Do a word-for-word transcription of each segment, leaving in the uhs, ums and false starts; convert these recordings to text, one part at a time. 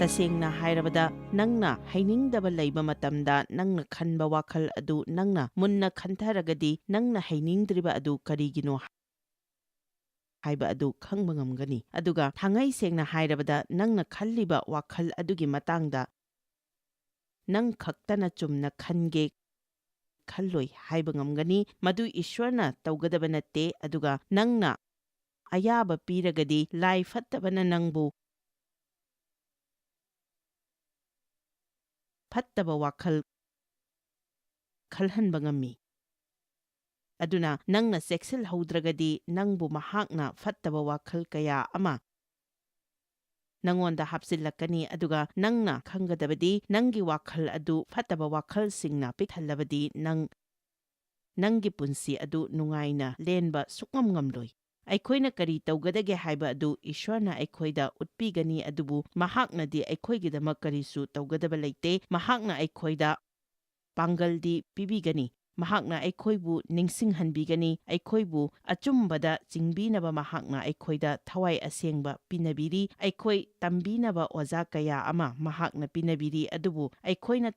ꯇꯁꯦꯡꯅ ꯍꯥꯏꯔꯕꯗ, ꯅꯪꯅ ꯍꯩꯅꯤꯡꯗꯕ ꯂꯩꯕ ꯃꯇꯝꯗ, ꯅꯪꯅ ꯈꯟꯕ ꯋꯥꯈꯜ ꯑꯗꯨ ꯅꯪꯅ ꯃꯨꯟꯅ ꯈꯟꯊꯔꯒꯗꯤ, ꯅꯪꯅ ꯍꯩꯅꯤꯡꯗ꯭ꯔꯤꯕ ꯑꯗꯨ ꯀꯔꯤꯒꯤꯅꯣ ꯍꯥꯏꯕ ꯑꯗꯨ ꯈꯪꯕ ꯉꯝꯒꯅꯤ꯫ ꯑꯗꯨꯒ ꯊꯥꯡꯉꯩ ꯁꯦꯡꯅ ꯍꯥꯏꯔꯕꯗ, ꯅꯪꯅ ꯈꯜꯂꯤꯕ ꯋꯥꯈꯜ ꯑꯗꯨꯒꯤ ꯃꯇꯥꯡꯗ ꯅꯪ ꯈꯛꯇꯅ ꯆꯨꯝꯅ ꯈꯟꯒꯦ ꯈꯜꯂꯣꯏ ꯍꯥꯏꯕ ꯉꯝꯒꯅꯤ꯫ ꯃꯗꯨ ꯏꯁ꯭ꯋꯔꯅ ꯇꯧꯒꯗꯕ ꯅꯠꯇꯦ꯫ ꯑꯗꯨꯒ ꯅꯪꯅ ꯑꯌꯥꯕ ꯄꯤꯔꯒꯗꯤ, ꯂꯥꯏ ꯐꯠꯇꯕꯅ ꯅꯪꯕꯨ ꯐꯠꯇꯕ ꯋꯥꯈꯜ ꯈꯜꯍꯟꯕ ꯉꯝꯃꯤ꯫ ꯑꯗꯨꯅ ꯅꯪꯅ ꯆꯦꯛꯁꯤꯜꯍꯧꯗ꯭ꯔꯒꯗꯤ, ꯅꯪꯕꯨ ꯃꯍꯥꯛꯅ ꯐꯠꯇꯕ ꯋꯥꯈꯜ ꯀꯌꯥ ꯑꯃ ꯅꯪꯉꯣꯟꯗ ꯍꯥꯞꯆꯤꯜꯂꯛꯀꯅꯤ꯫ ꯑꯗꯨꯒ ꯅꯪꯅ ꯈꯪꯒꯗꯕꯗꯤ, ꯅꯪꯒꯤ ꯋꯥꯈꯜ ꯑꯗꯨ ꯐꯠꯇꯕ ꯋꯥꯈꯜꯁꯤꯡꯅ ꯄꯤꯛꯊꯜꯂꯕꯗꯤ, ꯅꯪ ꯅꯪꯒꯤ ꯄꯨꯟꯁꯤ ꯑꯗꯨ ꯅꯨꯡꯉꯥꯏꯅ ꯂꯦꯟꯕ ꯁꯨꯛꯉꯝ ꯉꯝꯂꯣꯏ꯫ ꯑꯩꯈꯣꯏꯅ ꯀꯔꯤ ꯇꯧꯒꯗꯒꯦ ꯍꯥꯏꯕ ꯑꯗꯨ ꯏꯁ꯭ꯋꯔꯅ ꯑꯩꯈꯣꯏꯗ ꯎꯠꯄꯤꯒꯅꯤ, ꯑꯗꯨꯕꯨ ꯃꯍꯥꯛꯅꯗꯤ ꯑꯩꯈꯣꯏꯒꯤꯗꯃꯛ ꯀꯔꯤꯁꯨ ꯇꯧꯒꯗꯕ ꯂꯩꯇꯦ꯫ ꯃꯍꯥꯛꯅ ꯑꯩꯈꯣꯏꯗ ꯄꯥꯡꯒꯜꯗꯤ ꯄꯤꯕꯤꯒꯅꯤ꯫ ꯃꯍꯥꯛꯅ ꯑꯩꯈꯣꯏꯕꯨ ꯅꯤꯡꯁꯤꯡꯍꯟꯕꯤꯒꯅꯤ, ꯑꯩꯈꯣꯏꯕꯨ ꯑꯆꯨꯝꯕꯗ ꯆꯤꯡꯕꯤꯅꯕ ꯃꯍꯥꯛꯅ ꯑꯩꯈꯣꯏꯗ ꯊꯋꯥꯏ ꯑꯁꯦꯡꯕ ꯄꯤꯅꯕꯤꯔꯤ꯫ ꯑꯩꯈꯣꯏ ꯇꯝꯕꯤꯅꯕ ꯑꯣꯖꯥ ꯀꯌꯥ ꯑꯃ ꯃꯍꯥꯛꯅ ꯄꯤꯅꯕꯤꯔꯤ, ꯑꯗꯨꯕꯨ ꯑꯩꯈꯣꯏꯅ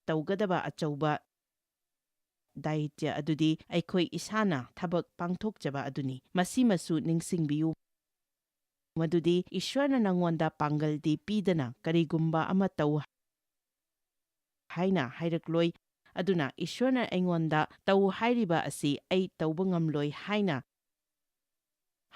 ꯇꯧꯒꯗꯕ ꯑꯆꯧꯕ ꯗꯥꯏꯇ꯭ꯌ ꯑꯗꯨꯗꯤ ꯑꯩꯈꯣꯏ ꯏꯁꯥꯅ ꯊꯕꯛ ꯄꯥꯡꯊꯣꯛꯆꯕ ꯑꯗꯨꯅꯤ꯫ ꯃꯁꯤꯃꯁꯨ ꯅꯤꯡꯁꯤꯡꯕꯤꯌꯨ, ꯃꯗꯨꯗꯤ ꯏꯁ꯭ꯋꯔꯅ ꯅꯪꯉꯣꯟꯗ ꯄꯥꯡꯒꯜꯗꯤ ꯄꯤꯗꯅ ꯀꯔꯤꯒꯨꯝꯕ ꯑꯃ ꯇꯧ ꯍꯥꯏꯅ ꯍꯥꯏꯔꯛꯂꯣꯏ꯫ ꯑꯗꯨꯅ ꯏꯁ꯭ꯋꯔꯅ ꯑꯩꯉꯣꯟꯗ ꯇꯧ ꯍꯥꯏꯔꯤꯕ ꯑꯁꯤ ꯑꯩ ꯇꯧꯕ ꯉꯝꯂꯣꯏ ꯍꯥꯏꯅ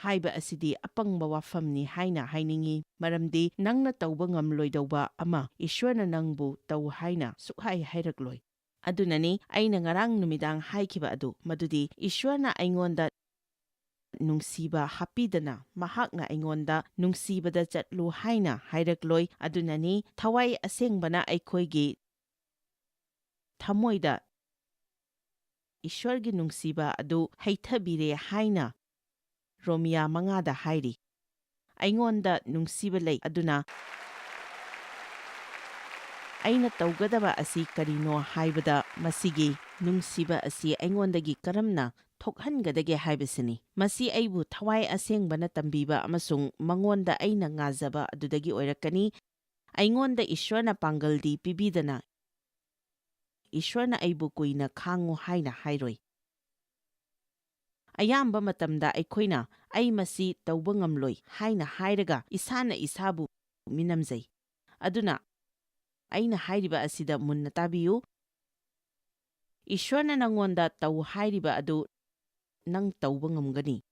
ꯍꯥꯏꯕ ꯑꯁꯤꯗꯤ ꯑꯄꯪꯕ ꯋꯥꯐꯝꯅꯤ ꯍꯥꯏꯅ ꯍꯥꯏꯅꯤꯡꯏ, ꯃꯔꯝꯗꯤ ꯅꯪꯅ ꯇꯧꯕ ꯉꯝꯂꯣꯏꯗꯧꯕ ꯑꯃ ꯏꯁ꯭ꯋꯔꯅ ꯅꯪꯕꯨ ꯇꯧ ꯍꯥꯏꯅ ꯁꯨꯛꯍꯥꯏ ꯍꯥꯏꯔꯛꯂꯣꯏ꯫ ꯑꯗꯨꯅꯅꯤ ꯑꯩꯅ ꯉꯔꯥꯡ ꯅꯨꯃꯤꯗꯥꯡ ꯍꯥꯏꯈꯤꯕ ꯑꯗꯨ, ꯃꯗꯨꯗꯤ ꯏꯁ꯭ꯋꯔꯅ ꯑꯩꯉꯣꯟꯗ ꯅꯨꯡꯁꯤꯕ ꯍꯥꯞꯄꯤꯗꯅ ꯃꯍꯥꯛꯅ ꯑꯩꯉꯣꯟꯗ ꯅꯨꯡꯁꯤꯕꯗ ꯆꯠꯂꯨ ꯍꯥꯏꯅ ꯍꯥꯏꯔꯛꯂꯣꯏ꯫ ꯑꯗꯨꯅꯅꯤ ꯊꯋꯥꯏ ꯑꯁꯦꯡꯕꯅ ꯑꯩꯈꯣꯏꯒꯤ ꯊꯃꯣꯏꯗ ꯏꯁ꯭ꯋꯔꯒꯤ ꯅꯨꯡꯁꯤꯕ ꯑꯗꯨ ꯍꯩꯊꯕꯤꯔꯦ ꯍꯥꯏꯅ ꯔꯣꯃꯤꯌꯥ ꯃꯉꯥꯗ ꯍꯥꯏꯔꯤ꯫ ꯑꯩꯉꯣꯟꯗ ꯅꯨꯡꯁꯤꯕ ꯂꯩ, ꯑꯗꯨꯅ ꯑꯩꯅ ꯇꯧꯒꯗꯕ ꯑꯁꯤ ꯀꯔꯤꯅꯣ ꯍꯥꯏꯕꯗ, ꯃꯁꯤꯒꯤ ꯅꯨꯡꯁꯤꯕ ꯑꯁꯤ ꯑꯩꯉꯣꯟꯗꯒꯤ ꯀꯔꯝꯅ ꯊꯣꯛꯍꯟꯒꯗꯒꯦ ꯍꯥꯏꯕꯁꯤꯅꯤ꯫ ꯃꯁꯤ ꯑꯩꯕꯨ ꯊꯋꯥꯏ ꯑꯁꯦꯡꯕꯅ ꯇꯝꯕꯤꯕ ꯑꯃꯁꯨꯡ ꯃꯉꯣꯟꯗ ꯑꯩꯅ ꯉꯥꯖꯕ ꯑꯗꯨꯗꯒꯤ ꯑꯣꯏꯔꯛꯀꯅꯤ꯫ ꯑꯩꯉꯣꯟꯗ ꯏꯁ꯭ꯋꯔꯅ ꯄꯥꯡꯒꯜꯗꯤ ꯄꯤꯕꯤꯗꯅ, ꯏꯁ꯭ꯋꯔꯅ ꯑꯩꯕꯨ ꯀꯨꯏꯅ ꯈꯥꯡꯉꯨ ꯍꯥꯏꯅ ꯍꯥꯏꯔꯣꯏ꯫ ꯑꯌꯥꯝꯕ ꯃꯇꯝꯗ ꯑꯩꯈꯣꯏꯅ "ꯑꯩ ꯃꯁꯤ ꯇꯧꯕ ꯉꯝꯂꯣꯏ" ꯍꯥꯏꯅ ꯍꯥꯏꯔꯒ ꯏꯁꯥꯅ ꯏꯁꯥꯕꯨ ꯃꯤꯅꯝꯖꯩ꯫ ꯑꯗꯨꯅ ꯑꯩꯅ ꯍꯥꯏꯔꯤꯕ ꯑꯁꯤꯗ ꯃꯨꯟꯅ ꯇꯥꯕꯤꯌꯨ꯫ ꯏꯁ꯭ꯋꯔꯅ ꯅꯉꯣꯟꯗ ꯇꯧ ꯍꯥꯏꯔꯤꯕ ꯑꯗꯨ ꯅꯪ ꯇꯧꯕ ꯉꯝꯒꯅꯤ꯫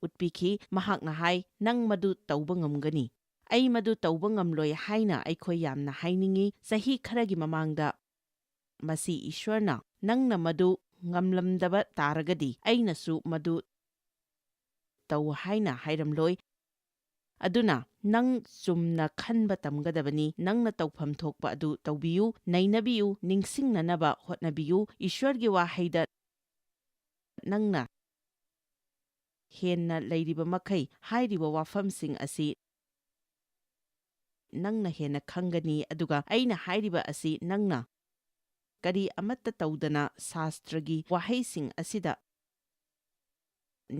ꯎꯠꯄꯤꯈꯤ꯫ ꯃꯍꯥꯛꯅ ꯍꯥꯏ, "ꯅꯪ ꯃꯗꯨ ꯇꯧꯕ ꯉꯝꯒꯅꯤ"꯫ ꯑꯩ ꯃꯗꯨ ꯇꯧꯕ ꯉꯝꯂꯣꯏ ꯍꯥꯏꯅ ꯑꯩꯈꯣꯏ ꯌꯥꯝꯅ ꯍꯥꯏꯅꯤꯡꯏ꯫ ꯆꯍꯤ ꯈꯔꯒꯤ ꯃꯃꯥꯡꯗ ꯃꯁꯤ ꯏꯁ꯭ꯋꯔꯅ, "ꯅꯪꯅ ꯃꯗꯨ ꯉꯝꯂꯝꯗꯕ ꯇꯥꯔꯒꯗꯤ ꯑꯩꯅꯁꯨ ꯃꯗꯨ ꯇꯧ" ꯍꯥꯏꯅ ꯍꯥꯏꯔꯝꯂꯣꯏ꯫ ꯑꯗꯨꯅ ꯅꯪ ꯆꯨꯝꯅ ꯈꯟꯕ ꯇꯝꯒꯗꯕꯅꯤ꯫ ꯅꯪꯅ ꯇꯧꯐꯝ ꯊꯣꯛꯄ ꯑꯗꯨ ꯇꯧꯕꯤꯌꯨ, ꯅꯩꯅꯕꯤꯌꯨ, ꯅꯤꯡꯁꯤꯡꯅꯅꯕ ꯍꯣꯠꯅꯕꯤꯌꯨ꯫ ꯏꯁ꯭ꯋꯔꯒꯤ ꯋꯥꯍꯩꯗ ꯅꯪꯅ ꯍꯦꯟꯅ ꯂꯩꯔꯤꯕ ꯃꯈꯩ, ꯍꯥꯏꯔꯤꯕ ꯋꯥꯐꯝꯁꯤꯡ ꯑꯁꯤ ꯅꯪꯅ ꯍꯦꯟꯅ ꯈꯪꯒꯅꯤ, ꯑꯗꯨꯒ ꯑꯩꯅ ꯍꯥꯏꯔꯤꯕ ꯑꯁꯤ ꯅꯪꯅ ꯀꯔꯤ ꯑꯃꯠꯇ ꯇꯧꯗꯅ ꯁꯥꯁꯇ꯭ꯔꯒꯤ ꯋꯥꯍꯩꯁꯤꯡ ꯑꯁꯤꯗ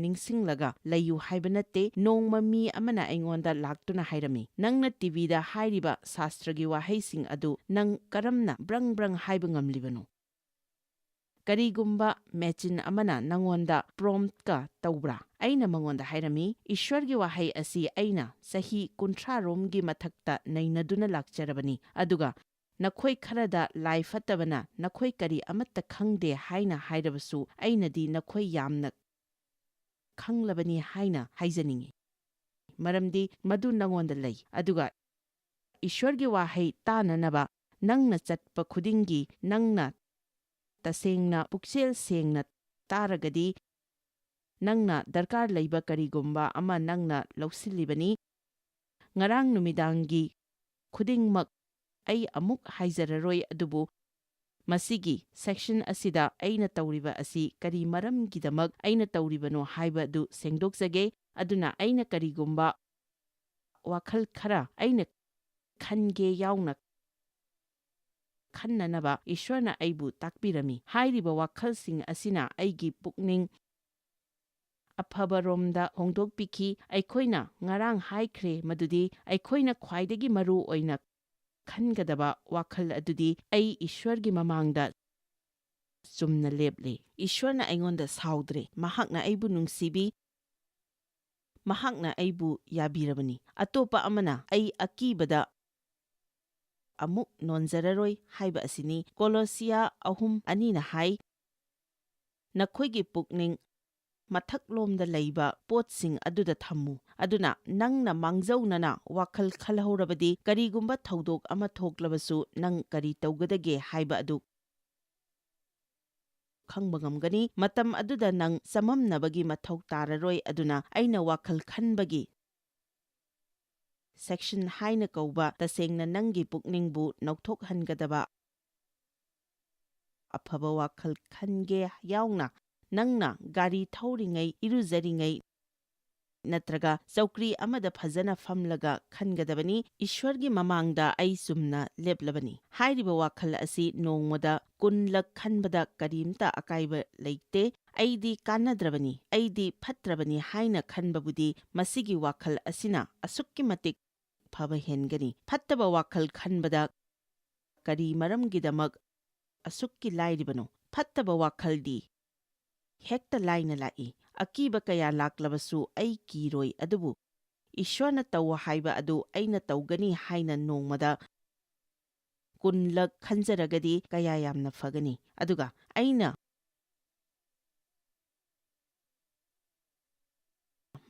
ꯅꯤꯡꯁꯤꯡꯂꯒ ꯂꯩꯌꯨ ꯍꯥꯏꯕ ꯅꯠꯇꯦ꯫ ꯅꯣꯡꯃ ꯃꯤ ꯑꯃꯅ ꯑꯩꯉꯣꯟꯗ ꯂꯥꯛꯇꯨꯅ ꯍꯥꯏꯔꯝꯃꯤ, "ꯅꯪꯅ ꯇꯤ ꯚꯤꯗ ꯍꯥꯏꯔꯤꯕ ꯁꯥꯁꯇ꯭ꯔꯒꯤ ꯋꯥꯍꯩꯁꯤꯡ ꯑꯗꯨ ꯅꯪ ꯀꯔꯝꯅ ꯕ꯭ꯔꯪ ꯕ꯭ꯔꯪ ꯍꯥꯏꯕ ꯉꯝꯂꯤꯕꯅꯣ?" "ꯀꯔꯤꯒꯨꯝꯕ ꯃꯦꯆꯤꯟ ꯑꯃꯅ ꯅꯉꯣꯟꯗ ꯄ꯭ꯔꯣꯝꯞꯀ ꯇꯧꯕ꯭ꯔꯥ?" ꯑꯩꯅ ꯃꯉꯣꯟꯗ ꯍꯥꯏꯔꯝꯃꯤ, "ꯏꯁ꯭ꯋꯔꯒꯤ ꯋꯥꯍꯩ ꯑꯁꯤ ꯑꯩꯅ ꯆꯍꯤ ꯀꯨꯟꯊ꯭ꯔꯥ ꯔꯣꯝꯒꯤ ꯃꯊꯛꯇ ꯅꯩꯅꯗꯨꯅ ꯂꯥꯛꯆꯔꯕꯅꯤ, ꯑꯗꯨꯒ ꯅꯈꯣꯏ ꯈꯔꯗ ꯂꯥꯏ ꯐꯠꯇꯕꯅ ꯅꯈꯣꯏ ꯀꯔꯤ ꯑꯃꯠꯇ ꯈꯪꯗꯦ ꯍꯥꯏꯅ ꯍꯥꯏꯔꯕꯁꯨ, ꯑꯩꯅꯗꯤ ꯅꯈꯣꯏ ꯌꯥꯝꯅ ꯈꯪꯂꯕꯅꯤ ꯍꯥꯏꯅ ꯍꯥꯏꯖꯅꯤꯡꯏ, ꯃꯔꯝꯗꯤ ꯃꯗꯨ ꯅꯉꯣꯟꯗ ꯂꯩ꯫ ꯑꯗꯨꯒ ꯏꯁ꯭ꯋꯔꯒꯤ ꯋꯥꯍꯩ ꯇꯥꯅꯅꯕ ꯅꯪꯅ ꯆꯠꯄ ꯈꯨꯗꯤꯡꯒꯤ ꯅꯪꯅ ꯇꯁꯦꯡꯅ ꯄꯨꯛꯆꯦꯜ ꯁꯦꯡꯅ ꯇꯥꯔꯒꯗꯤ, ꯅꯪꯅ ꯗꯔꯀꯥꯔ ꯂꯩꯕ ꯀꯔꯤꯒꯨꯝꯕ ꯑꯃ ꯅꯪꯅ ꯂꯧꯁꯤꯜꯂꯤꯕꯅꯤ꯫ ꯉꯔꯥꯡ ꯅꯨꯃꯤꯗꯥꯡꯒꯤ ꯈꯨꯗꯤꯡꯃꯛ ꯑꯩ ꯑꯃꯨꯛ ꯍꯥꯏꯖꯔꯔꯣꯏ, ꯑꯗꯨꯕꯨ ꯃꯁꯤꯒꯤ ꯁꯦꯛꯁꯟ ꯑꯁꯤꯗ ꯑꯩꯅ ꯇꯧꯔꯤꯕ ꯑꯁꯤ ꯀꯔꯤ ꯃꯔꯝꯒꯤꯗꯃꯛ ꯑꯩꯅ ꯇꯧꯔꯤꯕꯅꯣ ꯍꯥꯏꯕꯗꯨ ꯁꯦꯡꯗꯣꯛꯆꯒꯦ꯫ ꯑꯗꯨꯅ ꯑꯩꯅ ꯀꯔꯤꯒꯨꯝꯕ ꯋꯥꯈꯜ ꯈꯔ ꯑꯩꯅ ꯈꯟꯒꯦ ꯌꯥꯎꯅ ꯈꯟꯅꯅꯕ ꯏꯁ꯭ꯋꯔꯅ ꯑꯩꯕꯨ ꯇꯥꯛꯄꯤꯔꯝꯃꯤ꯫ ꯍꯥꯏꯔꯤꯕ ꯋꯥꯈꯜꯁꯤꯡ ꯑꯁꯤꯅ ꯑꯩꯒꯤ ꯄꯨꯛꯅꯤꯡ ꯑꯐꯕꯔꯣꯝꯗ ꯍꯣꯡꯗꯣꯛꯄꯤꯈꯤ꯫ ꯑꯩꯈꯣꯏꯅ ꯉꯔꯥꯡ ꯍꯥꯏꯈ꯭ꯔꯦ ꯃꯗꯨꯗꯤ ꯑꯩꯈꯣꯏꯅ ꯈ꯭ꯋꯥꯏꯗꯒꯤ ꯃꯔꯨ ꯑꯣꯏꯅ ꯈꯟꯒꯗꯕ ꯋꯥꯈꯜ ꯑꯗꯨꯗꯤ ꯑꯩ ꯏꯁ꯭ꯋꯔꯒꯤ ꯃꯃꯥꯡꯗ ꯆꯨꯝꯅ ꯂꯦꯞꯂꯦ꯫ ꯏꯁ꯭ꯋꯔꯅ ꯑꯩꯉꯣꯟꯗ ꯁꯥꯎꯗ꯭ꯔꯦ꯫ ꯃꯍꯥꯛꯅ ꯑꯩꯕꯨ ꯅꯨꯡꯁꯤꯕꯤ꯫ ꯃꯍꯥꯛꯅ ꯑꯩꯕꯨ ꯌꯥꯕꯤꯔꯕꯅꯤ꯫ ꯑꯇꯣꯞꯄ ꯑꯃꯅ ꯑꯩ ꯑꯀꯤꯕꯗ ꯑꯃꯨꯛ ꯅꯣꯟꯖꯔꯔꯣꯏ ꯍꯥꯏꯕ ꯑꯁꯤꯅꯤ꯫ ꯀꯣꯂꯣꯁꯤꯌꯥ ꯑꯍꯨꯝ ꯑꯅꯤꯅ ꯍꯥꯏ, "ꯅꯈꯣꯏꯒꯤ ꯄꯨꯛꯅꯤꯡ ꯃꯊꯛꯂꯣꯝꯗ ꯂꯩꯕ ꯄꯣꯠꯁꯤꯡ ꯑꯗꯨꯗ ꯊꯝꯃꯨ꯫ ꯑꯗꯨꯅ ꯅꯪꯅ ꯃꯥꯡꯖꯧꯅꯅ ꯋꯥꯈꯜ ꯈꯜꯍꯧꯔꯕꯗꯤ, ꯀꯔꯤꯒꯨꯝꯕ ꯊꯧꯗꯣꯛ ꯑꯃ ꯊꯣꯛꯂꯕꯁꯨ ꯅꯪ ꯀꯔꯤ ꯇꯧꯒꯗꯒꯦ ꯍꯥꯏꯕ ꯑꯗꯨ ꯈꯪꯕ ꯉꯝꯒꯅꯤ꯫ ꯃꯇꯝ ꯑꯗꯨꯗ ꯅꯪ ꯆꯃꯝꯅꯕꯒꯤ ꯃꯊꯧ ꯇꯥꯔꯔꯣꯏ꯫ ꯑꯗꯨꯅ ꯑꯩꯅ ꯋꯥꯈꯜ ꯈꯟꯕꯒꯤ ꯁꯦꯛꯁꯟ ꯍꯥꯏꯅ ꯀꯧꯕ ꯇꯁꯦꯡꯅ ꯅꯪꯒꯤ ꯄꯨꯛꯅꯤꯡꯕꯨ ꯅꯧꯊꯣꯛꯍꯟꯒꯗꯕ ꯑꯐꯕ ꯋꯥꯈꯜ ꯈꯟꯒꯦ ꯌꯥꯎꯅ ꯅꯪꯅ ꯒꯥꯔꯤ ꯊꯧꯔꯤꯉꯩ, ꯏꯔꯨꯖꯔꯤꯉꯩ ꯅꯠꯇ꯭ꯔꯒ ꯆꯧꯀ꯭ꯔꯤ ꯑꯃꯗ ꯐꯖꯅ ꯐꯝꯂꯒ ꯈꯟꯒꯗꯕꯅꯤ, "ꯏꯁ꯭ꯋꯔꯒꯤ ꯃꯃꯥꯡꯗ ꯑꯩ ꯆꯨꯝꯅ ꯂꯦꯞꯂꯕꯅꯤ"꯫ ꯍꯥꯏꯔꯤꯕ ꯋꯥꯈꯜ ꯑꯁꯤ ꯅꯣꯡꯃꯗ ꯀꯨꯟꯂꯛ ꯈꯟꯕꯗ ꯀꯔꯤꯝꯇ ꯑꯀꯥꯏꯕ ꯂꯩꯇꯦ꯫ "ꯑꯩꯗꯤ ꯀꯥꯟꯅꯗ꯭ꯔꯕꯅꯤ, ꯑꯩꯗꯤ ꯐꯠꯇ꯭ꯔꯕꯅꯤ" ꯍꯥꯏꯅ ꯈꯟꯕꯕꯨꯗꯤ ꯃꯁꯤꯒꯤ ꯋꯥꯈꯜ ꯑꯁꯤꯅ ꯑꯁꯨꯛꯀꯤ ꯃꯇꯤꯛ ꯐꯕ ꯍꯦꯟꯒꯅꯤ꯫ ꯐꯠꯇꯕ ꯋꯥꯈꯜ ꯈꯟꯕꯗ ꯀꯔꯤ ꯃꯔꯝꯒꯤꯗꯃꯛ ꯑꯁꯨꯛꯀꯤ ꯂꯥꯏꯔꯤꯕꯅꯣ? ꯐꯠꯇꯕ ꯋꯥꯈꯜꯗꯤ ꯍꯦꯛꯇ ꯂꯥꯏꯅ ꯂꯥꯛꯏ꯫ ꯑꯀꯤꯕ ꯀꯌꯥ ꯂꯥꯛꯂꯕꯁꯨ ꯑꯩ ꯀꯤꯔꯣꯏ, ꯑꯗꯨꯕꯨ ꯏꯁ꯭ꯋꯔꯅ ꯇꯧ ꯍꯥꯏꯕ ꯑꯗꯨ ꯑꯩꯅ ꯇꯧꯒꯅꯤ ꯍꯥꯏꯅ ꯅꯣꯡꯃꯗ ꯀꯨꯟꯂꯛ ꯈꯟꯖꯔꯒꯗꯤ ꯀꯌꯥ ꯌꯥꯝꯅ ꯐꯒꯅꯤ꯫ ꯑꯗꯨꯒ ꯑꯩꯅ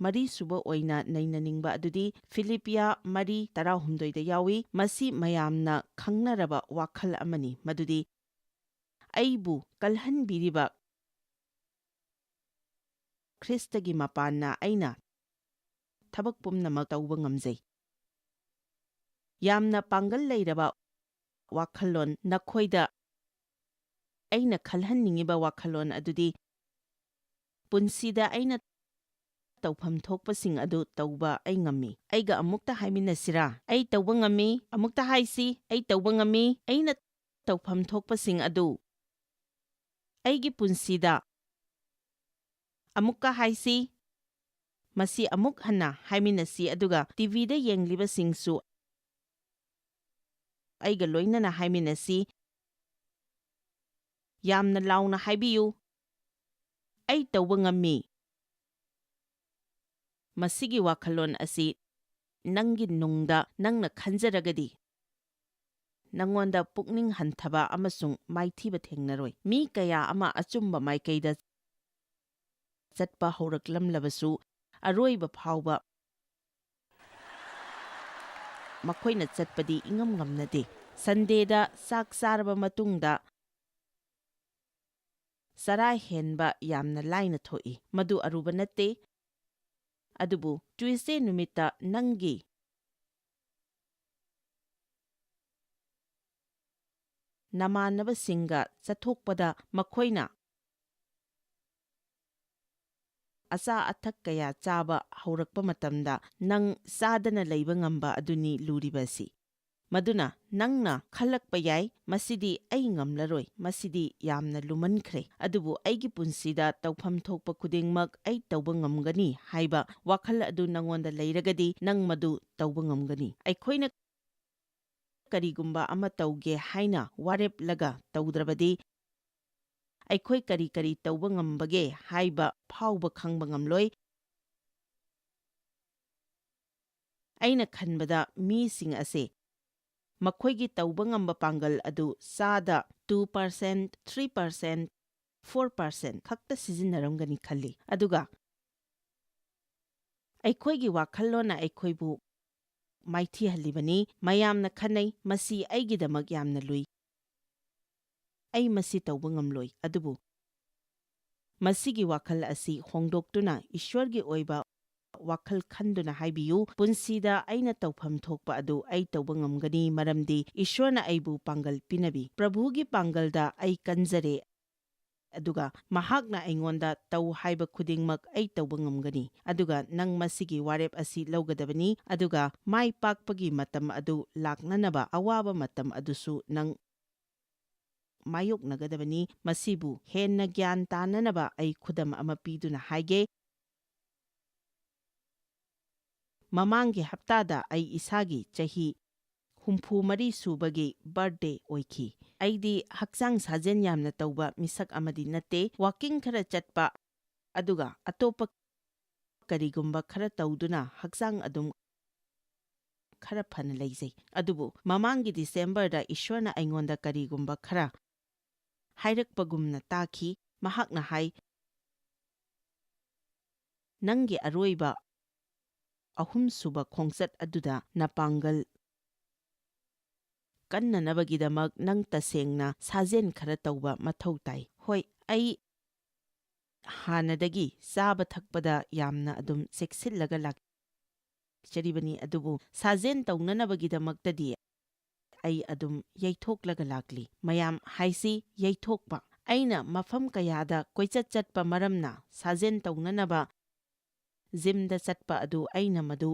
ꯃꯔꯤꯁꯨꯕ ꯑꯣꯏꯅ ꯅꯩꯅꯅꯤꯡꯕ ꯑꯗꯨꯗꯤ ꯐꯤꯂꯤꯄꯤꯌꯥ ꯃꯔꯤ ꯇꯔꯥꯍꯨꯝꯗꯣꯏꯗ ꯌꯥꯎꯏ꯫ ꯃꯁꯤ ꯃꯌꯥꯝꯅ ꯈꯪꯅꯔꯕ ꯋꯥꯈꯜ ꯑꯃꯅꯤ, ꯃꯗꯨꯗꯤ "ꯑꯩꯕꯨ ꯀꯜꯍꯟꯕꯤꯔꯤꯕ ꯈ꯭ꯔꯤꯁꯇꯒꯤ ꯃꯄꯥꯟꯅ ꯑꯩꯅ ꯊꯕꯛ ꯄꯨꯝꯅꯃꯛ ꯇꯧꯕ ꯉꯝꯖꯩ"꯫ ꯌꯥꯝꯅ ꯄꯥꯡꯒꯜ ꯂꯩꯔꯕ ꯋꯥꯈꯜꯂꯣꯟ ꯅꯈꯣꯏꯗ ꯑꯩꯅ ꯈꯜꯍꯟꯅꯤꯡꯉꯤꯕ ꯋꯥꯈꯜꯂꯣꯟ ꯑꯗꯨꯗꯤ, "ꯄꯨꯟꯁꯤꯗ ꯑꯩꯅ ꯇꯧꯐꯝ ꯊꯣꯛꯄꯁꯤꯡ ꯑꯗꯨ ꯇꯧꯕ ꯑꯩ ꯉꯝꯃꯤ"꯫ ꯑꯩꯒ ꯑꯃꯨꯛꯇ ꯍꯥꯏꯃꯤꯟꯅꯁꯤꯔꯥ? "ꯑꯩ ꯇꯧꯕ ꯉꯝꯃꯤ"꯫ ꯑꯃꯨꯛꯇ ꯍꯥꯏꯁꯤ, "ꯑꯩ ꯇꯧꯕ ꯉꯝꯃꯤ"꯫ ꯑꯩꯅ ꯇꯧꯐꯝ ꯊꯣꯛꯄꯁꯤꯡ ꯑꯗꯨ ꯑꯩꯒꯤ ꯄꯨꯟꯁꯤꯗ ꯑꯃꯨꯛꯀ ꯍꯥꯏꯁꯤ꯫ ꯃꯁꯤ ꯑꯃꯨꯛ ꯍꯟꯅ ꯍꯥꯏꯃꯤꯟꯅꯁꯤ, ꯑꯗꯨꯒ ꯇꯤꯚꯤꯗ ꯌꯦꯡꯂꯤꯕꯁꯤꯡꯁꯨ ꯑꯩꯒ ꯂꯣꯏꯅꯅ ꯍꯥꯏꯃꯤꯟꯅꯁꯤ꯫ ꯌꯥꯝꯅ ꯂꯥꯎꯅ ꯍꯥꯏꯕꯤꯌꯨ, "ꯑꯩ ꯇꯧꯕ ꯉꯝꯃꯤ"꯫ ꯃꯁꯤꯒꯤ ꯋꯥꯈꯜꯂꯣꯟ ꯑꯁꯤ ꯅꯪꯒꯤ ꯅꯨꯡꯗ ꯅꯪꯅ ꯈꯟꯖꯔꯒꯗꯤ, ꯅꯪꯉꯣꯟꯗ ꯄꯨꯛꯅꯤꯡ ꯍꯟꯊꯕ ꯑꯃꯁꯨꯡ ꯃꯥꯏꯊꯤꯕ ꯊꯦꯡꯅꯔꯣꯏ꯫ ꯃꯤ ꯀꯌꯥ ꯑꯃ ꯑꯆꯨꯝꯕ ꯃꯥꯏꯀꯩꯗ ꯆꯠꯄ ꯍꯧꯔꯛꯂꯝꯂꯕꯁꯨ, ꯑꯔꯣꯏꯕ ꯐꯥꯎꯕ ꯃꯈꯣꯏꯅ ꯆꯠꯄꯗꯤ ꯏꯉꯝ ꯉꯝꯅꯗꯦ꯫ ꯁꯟꯗꯦꯗ ꯆꯥꯛ ꯆꯥꯔꯕ ꯃꯇꯨꯡꯗ ꯆꯔꯥ ꯍꯦꯟꯕ ꯌꯥꯝꯅ ꯂꯥꯏꯅ ꯊꯣꯛꯏ꯫ ꯃꯗꯨ ꯑꯔꯨꯕ ꯅꯠꯇꯦ꯫ ꯑꯗꯨꯕꯨ ꯇ꯭ꯌꯨꯁꯗꯦ ꯅꯨꯃꯤꯠꯇ ꯅꯪꯒꯤ ꯅꯃꯥꯟꯅꯕꯁꯤꯡꯒ ꯆꯠꯊꯣꯛꯄꯗ ꯃꯈꯣꯏꯅ ꯑꯆꯥ ꯑꯊꯛ ꯀꯌꯥ ꯆꯥꯕ ꯍꯧꯔꯛꯄ ꯃꯇꯝꯗ ꯅꯪ ꯆꯥꯗꯅ ꯂꯩꯕ ꯉꯝꯕ ꯑꯗꯨꯅꯤ ꯂꯨꯔꯤꯕ ꯑꯁꯤ꯫ ꯃꯗꯨꯅ ꯅꯪꯅ ꯈꯜꯂꯛꯄ ꯌꯥꯏ, "ꯃꯁꯤꯗꯤ ꯑꯩ ꯉꯝꯂꯔꯣꯏ, ꯃꯁꯤꯗꯤ ꯌꯥꯝꯅ ꯂꯨꯃꯟꯈ꯭ꯔꯦ"꯫ ꯑꯗꯨꯕꯨ ꯑꯩꯒꯤ ꯄꯨꯟꯁꯤꯗ ꯇꯧꯐꯝ ꯊꯣꯛꯄ ꯈꯨꯗꯤꯡꯃꯛ ꯑꯩ ꯇꯧꯕ ꯉꯝꯒꯅꯤ ꯍꯥꯏꯕ ꯋꯥꯈꯜ ꯑꯗꯨ ꯅꯪꯉꯣꯟꯗ ꯂꯩꯔꯒꯗꯤ, ꯅꯪ ꯃꯗꯨ ꯇꯧꯕ ꯉꯝꯒꯅꯤ꯫ ꯑꯩꯈꯣꯏꯅ ꯀꯔꯤꯒꯨꯝꯕ ꯑꯃ ꯇꯧꯒꯦ ꯍꯥꯏꯅ ꯋꯥꯔꯦꯞꯂꯒ ꯇꯧꯗ꯭ꯔꯕꯗꯤ, ꯑꯩꯈꯣꯏ ꯀꯔꯤ ꯀꯔꯤ ꯇꯧꯕ ꯉꯝꯕꯒꯦ ꯍꯥꯏꯕ ꯐꯥꯎꯕ ꯈꯪꯕ ꯉꯝꯂꯣꯏ꯫ ꯑꯩꯅ ꯈꯟꯕꯗ ꯃꯤꯁꯤꯡ ꯑꯁꯦ ꯃꯈꯣꯏꯒꯤ ꯇꯧꯕ ꯉꯝꯕ ꯄꯥꯡꯒꯜ ꯑꯗꯨ ꯆꯥꯗ two percent, three percent, four percent ꯈꯛꯇ ꯁꯤꯖꯤꯟꯅꯔꯝꯒꯅꯤ ꯈꯜꯂꯤ꯫ ꯑꯗꯨꯒ ꯑꯩꯈꯣꯏꯒꯤ ꯋꯥꯈꯜꯂꯣꯟꯅ ꯑꯩꯈꯣꯏꯕꯨ ꯃꯥꯏꯊꯤꯍꯜꯂꯤꯕꯅꯤ꯫ ꯃꯌꯥꯝꯅ ꯈꯟꯅꯩ, "ꯃꯁꯤ ꯑꯩꯒꯤꯗꯃꯛ ꯌꯥꯝꯅ ꯂꯨꯏ꯫ ꯑꯩ ꯃꯁꯤ ꯇꯧꯕ ꯉꯝꯂꯣꯏ"꯫ ꯑꯗꯨꯕꯨ ꯃꯁꯤꯒꯤ ꯋꯥꯈꯜ ꯑꯁꯤ ꯍꯣꯡꯗꯣꯛꯇꯨꯅ ꯏꯁ꯭ꯋꯔꯒꯤ ꯑꯣꯏꯕ ꯋꯥꯈꯜ ꯈꯟꯗꯨꯅ ꯍꯥꯏꯕꯤꯌꯨ, "ꯄꯨꯟꯁꯤꯗ ꯑꯩꯅ ꯇꯧꯐꯝ ꯊꯣꯛꯄ ꯑꯗꯨ ꯑꯩ ꯇꯧꯕ ꯉꯝꯒꯅꯤ, ꯃꯔꯝꯗꯤ ꯏꯁ꯭ꯋꯔꯅ ꯑꯩꯕꯨ ꯄꯥꯡꯒꯜ ꯄꯤꯅꯕꯤ꯫ ꯄ꯭ꯔꯚꯨꯒꯤ ꯄꯥꯡꯒꯜꯗ ꯑꯩ ꯀꯟꯖꯔꯦ, ꯑꯗꯨꯒ ꯃꯍꯥꯛꯅ ꯑꯩꯉꯣꯟꯗ ꯇꯧ ꯍꯥꯏꯕ ꯈꯨꯗꯤꯡꯃꯛ ꯑꯩ ꯇꯧꯕ ꯉꯝꯒꯅꯤ"꯫ ꯑꯗꯨꯒ ꯅꯪ ꯃꯁꯤꯒꯤ ꯋꯥꯔꯦꯞ ꯑꯁꯤ ꯂꯧꯒꯗꯕꯅꯤ, ꯑꯗꯨꯒ ꯃꯥꯏ ꯄꯥꯛꯄꯒꯤ ꯃꯇꯝ ꯑꯗꯨ ꯂꯥꯛꯅꯅꯕ ꯑꯋꯥꯕ ꯃꯇꯝ ꯑꯗꯨꯁꯨ ꯅꯪ ꯃꯥꯌꯣꯛꯅꯒꯗꯕꯅꯤ꯫ ꯃꯁꯤꯕꯨ ꯍꯦꯟꯅ ꯒ꯭ꯌꯥꯟ ꯇꯥꯅꯅꯕ ꯑꯩ ꯈꯨꯗꯝ ꯑꯃ ꯄꯤꯗꯨꯅ ꯍꯥꯏꯒꯦ꯫ ꯃꯃꯥꯡꯒꯤ ꯍꯞꯇꯥꯗ ꯑꯩ ꯏꯁꯥꯒꯤ ꯆꯍꯤ ꯍꯨꯝꯐꯨ ꯃꯔꯤ ꯁꯨꯕꯒꯤ ꯕꯔꯊꯗꯦ ꯑꯣꯏꯈꯤ꯫ ꯑꯩꯗꯤ ꯍꯛꯆꯥꯡ ꯁꯥꯖꯦꯜ ꯌꯥꯝꯅ ꯇꯧꯕ ꯃꯤꯁꯛ ꯑꯃꯗꯤ ꯅꯠꯇꯦ꯫ ꯋꯥꯀꯤꯡ ꯈꯔ ꯆꯠꯄ, ꯑꯗꯨꯒ ꯑꯇꯣꯞꯄ ꯀꯔꯤꯒꯨꯝꯕ ꯈꯔ ꯇꯧꯗꯨꯅ ꯍꯛꯆꯥꯡ ꯑꯗꯨꯝ ꯈꯔ ꯐꯅ ꯂꯩꯖꯩ꯫ ꯑꯗꯨꯕꯨ ꯃꯃꯥꯡꯒꯤ ꯗꯤꯁꯦꯝꯕꯔꯗ ꯏꯁ꯭ꯋꯔꯅ ꯑꯩꯉꯣꯟꯗ ꯀꯔꯤꯒꯨꯝꯕ ꯈꯔ ꯍꯥꯏꯔꯛꯄꯒꯨꯝꯅ ꯇꯥꯈꯤ꯫ ꯃꯍꯥꯛꯅ ꯍꯥꯏ, "ꯅꯪꯒꯤ ꯑꯔꯣꯏꯕ ꯑꯍꯨꯝꯁꯨꯕ ꯈꯣꯡꯆꯠ ꯑꯗꯨꯗ ꯅꯄꯥꯡꯒꯜ ꯀꯟꯅꯅꯕꯒꯤꯗꯃꯛ ꯅꯪ ꯇꯁꯦꯡꯅ ꯁꯥꯖꯦꯜ ꯈꯔ ꯇꯧꯕ ꯃꯊꯧ ꯇꯥꯏ꯫" ꯍꯣꯏ, ꯑꯩ ꯍꯥꯟꯅꯗꯒꯤ ꯆꯥꯕ ꯊꯛꯄꯗ ꯌꯥꯝꯅ ꯑꯗꯨꯝ ꯆꯦꯛꯁꯤꯜꯂꯒ ꯂꯥꯛꯆꯔꯤꯕꯅꯤ, ꯑꯗꯨꯕꯨ ꯁꯥꯖꯦꯜ ꯇꯧꯅꯅꯕꯒꯤꯗꯃꯛꯇꯗꯤ ꯑꯩ ꯑꯗꯨꯝ ꯌꯩꯊꯣꯛꯂꯒ ꯂꯥꯛꯂꯤ꯫ ꯃꯌꯥꯝ ꯍꯥꯏꯁꯤ ꯌꯩꯊꯣꯛꯄ꯫ ꯑꯩꯅ ꯃꯐꯝ ꯀꯌꯥꯗ ꯀꯣꯏꯆꯠ ꯆꯠꯄ ꯃꯔꯝꯅ ꯁꯥꯖꯦꯜ ꯇꯧꯅꯅꯕ ꯖꯤꯝꯗ ꯆꯠꯄ ꯑꯗꯨ ꯑꯩꯅ ꯃꯗꯨ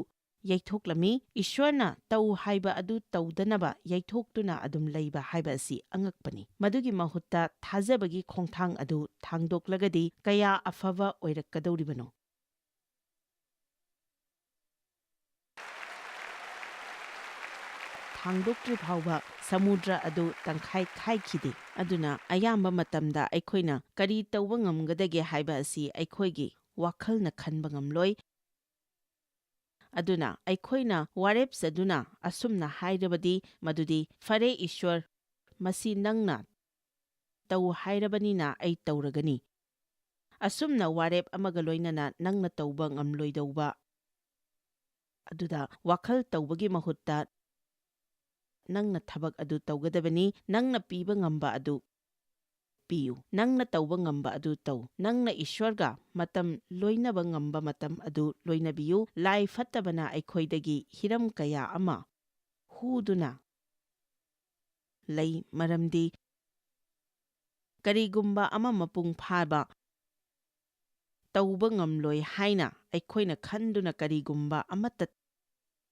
ꯌꯩꯊꯣꯛꯂꯝꯃꯤ꯫ ꯏꯁ꯭ꯋꯔꯅ ꯇꯧ ꯍꯥꯏꯕ ꯑꯗꯨ ꯇꯧꯗꯅꯕ ꯌꯩꯊꯣꯛꯇꯨꯅ ꯑꯗꯨꯝ ꯂꯩꯕ ꯍꯥꯏꯕ ꯑꯁꯤ ꯑꯉꯛꯄꯅꯤ꯫ ꯃꯗꯨꯒꯤ ꯃꯍꯨꯠꯇ ꯊꯥꯖꯕꯒꯤ ꯈꯣꯡꯊꯥꯡ ꯑꯗꯨ ꯊꯥꯡꯗꯣꯛꯂꯒꯗꯤ ꯀꯌꯥ ꯑꯐꯕ ꯑꯣꯏꯔꯛꯀꯗꯧꯔꯤꯕꯅꯣ? ꯊꯥꯡꯗꯣꯛꯇ꯭ꯔꯤ ꯐꯥꯎꯕ ꯁꯃꯨꯗ꯭ꯔ ꯑꯗꯨ ꯇꯪꯈꯥꯏ ꯈꯥꯏꯈꯤꯗꯦ꯫ ꯑꯗꯨꯅ ꯑꯌꯥꯝꯕ ꯃꯇꯝꯗ ꯑꯩꯈꯣꯏꯅ ꯀꯔꯤ ꯇꯧꯕ ꯉꯝꯒꯗꯒꯦ ꯍꯥꯏꯕ ꯑꯁꯤ ꯑꯩꯈꯣꯏꯒꯤ ꯋꯥꯈꯜꯅ ꯈꯟꯕ ꯉꯝꯂꯣꯏ꯫ ꯑꯗꯨꯅ ꯑꯩꯈꯣꯏꯅ ꯋꯥꯔꯦꯞꯆꯗꯨꯅ ꯑꯁꯨꯝꯅ ꯍꯥꯏꯔꯕꯗꯤ ꯃꯗꯨꯗꯤ, "ꯐꯔꯦ ꯏꯁ꯭ꯋꯔ, ꯃꯁꯤ ꯅꯪꯅ ꯇꯧ ꯍꯥꯏꯔꯕꯅꯤꯅ ꯑꯩ ꯇꯧꯔꯒꯅꯤ꯫" ꯑꯁꯨꯝꯅ ꯋꯥꯔꯦꯞ ꯑꯃꯒ ꯂꯣꯏꯅꯅ ꯅꯪꯅ ꯇꯧꯕ ꯉꯝꯂꯣꯏꯗꯧꯕ ꯑꯗꯨꯗ ꯋꯥꯈꯜ ꯇꯧꯕꯒꯤ ꯃꯍꯨꯠꯇ ꯅꯪꯅ ꯊꯕꯛ ꯑꯗꯨ ꯇꯧꯒꯗꯕꯅꯤ, ꯅꯪꯅ ꯄꯤꯕ ꯉꯝꯕ ꯑꯗꯨ ꯄꯤꯌꯨ, ꯅꯪꯅ ꯇꯧꯕ ꯉꯝꯕ ꯑꯗꯨ ꯇꯧ, ꯅꯪꯅ ꯏꯁ꯭ꯋꯔꯒ ꯃꯇꯝ ꯂꯣꯏꯅꯕ ꯉꯝꯕ ꯃꯇꯝ ꯑꯗꯨ ꯂꯣꯏꯅꯕꯤꯌꯨ꯫ ꯂꯥꯏ ꯐꯠꯇꯕꯅ ꯑꯩꯈꯣꯏꯗꯒꯤ ꯍꯤꯔꯝ ꯀꯌꯥ ꯑꯃ ꯍꯨꯗꯨꯅ ꯂꯩ, ꯃꯔꯝꯗꯤ ꯀꯔꯤꯒꯨꯝꯕ ꯑꯃ ꯃꯄꯨꯡ ꯐꯥꯕ ꯇꯧꯕ ꯉꯝꯂꯣꯏ ꯍꯥꯏꯅ ꯑꯩꯈꯣꯏꯅ ꯈꯟꯗꯨꯅ ꯀꯔꯤꯒꯨꯝꯕ ꯑꯃꯠꯇ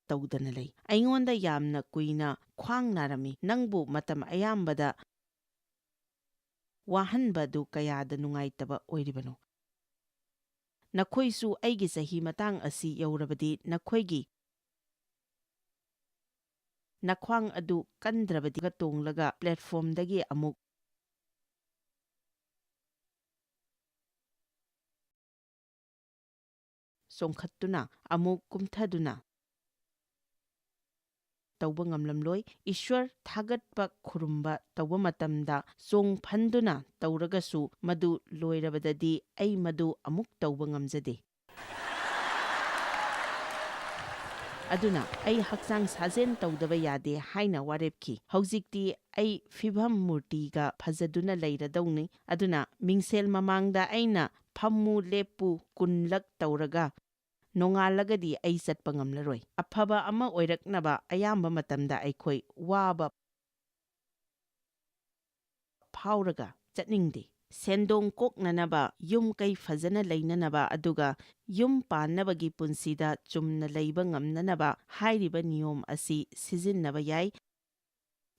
ꯇꯧꯗꯅ ꯂꯩ꯫ ꯑꯩꯉꯣꯟꯗ ꯌꯥꯝꯅ ꯀꯨꯏꯅ ꯈ꯭ꯋꯥꯡ ꯅꯥꯔꯝꯃꯤ꯫ ꯅꯪꯕꯨ ꯃꯇꯝ ꯑꯌꯥꯝꯕꯗ ꯋꯥꯍꯟꯕ ꯑꯗꯨ ꯀꯌꯥꯗ ꯅꯨꯡꯉꯥꯏꯇꯕ ꯑꯣꯏꯔꯤꯕꯅꯣ꯫ ꯅꯈꯣꯏꯁꯨ ꯑꯩꯒꯤ ꯆꯍꯤ ꯃꯇꯥꯡ ꯑꯁꯤ ꯌꯧꯔꯕꯗꯤ ꯅꯈꯣꯏꯒꯤ ꯅꯈ꯭ꯋꯥꯡ ꯑꯗꯨ ꯀꯟꯗ꯭ꯔꯕꯗꯤ ꯇꯣꯡꯂꯒ platformꯗꯒꯤ ꯑꯃꯨꯛ ꯆꯣꯡꯈꯠꯇꯨꯅ ꯑꯃꯨꯛ ꯀꯨꯝꯊꯗꯨꯅ ꯇꯧꯕ ꯉꯝꯂꯝꯂꯣꯏ꯫ ꯏꯁ꯭ꯋꯔ ꯊꯥꯒꯠꯄ ꯈꯨꯔꯨꯝꯕ ꯇꯧꯕ ꯃꯇꯝꯗ ꯆꯣꯡꯐꯟꯗꯨꯅ ꯇꯧꯔꯒꯁꯨ ꯃꯗꯨ ꯂꯣꯏꯔꯕꯗꯗꯤ ꯑꯩ ꯃꯗꯨ ꯑꯃꯨꯛ ꯇꯧꯕ ꯉꯝꯖꯗꯦ꯫ ꯑꯗꯨꯅ ꯑꯩ ꯍꯛꯆꯥꯡ ꯁꯥꯖꯦꯜ ꯇꯧꯗꯕ ꯌꯥꯗꯦ ꯍꯥꯏꯅ ꯋꯥꯔꯦꯞꯈꯤ꯫ ꯍꯧꯖꯤꯛꯇꯤ ꯑꯩ ꯐꯤꯚꯝ ꯃꯨꯔꯇꯤꯒ ꯐꯖꯗꯨꯅ ꯂꯩꯔꯗꯧꯅꯤ꯫ ꯑꯗꯨꯅ ꯃꯤꯡꯁꯦꯜ ꯃꯃꯥꯡꯗ ꯑꯩꯅ ꯐꯝꯃꯨ ꯂꯦꯞꯄꯨ ꯀꯨꯟꯂꯛ ꯇꯧꯔꯒ ꯅꯣꯡꯉꯥꯜꯂꯒꯗꯤ ꯑꯩ ꯆꯠꯄ ꯉꯝꯂꯔꯣꯏ꯫ ꯑꯐꯕ ꯑꯃ ꯑꯣꯏꯔꯛꯅꯕ ꯑꯌꯥꯝꯕ ꯃꯇꯝꯗ ꯑꯩꯈꯣꯏ ꯋꯥꯕ ꯐꯥꯎꯔꯒ ꯆꯠꯅꯤꯡꯗꯦ꯫ ꯁꯦꯟꯗꯣꯡ ꯀꯣꯛꯅꯅꯕ, ꯌꯨꯝ ꯀꯩ ꯐꯖꯅ ꯂꯩꯅꯅꯕ, ꯑꯗꯨꯒ ꯌꯨꯝ ꯄꯥꯟꯅꯕꯒꯤ ꯄꯨꯟꯁꯤꯗ ꯆꯨꯝꯅ ꯂꯩꯕ ꯉꯝꯅꯅꯕ ꯍꯥꯏꯔꯤꯕ ꯅꯤꯌꯣꯝ ꯑꯁꯤ ꯁꯤꯖꯤꯟꯅꯕ ꯌꯥꯏ꯫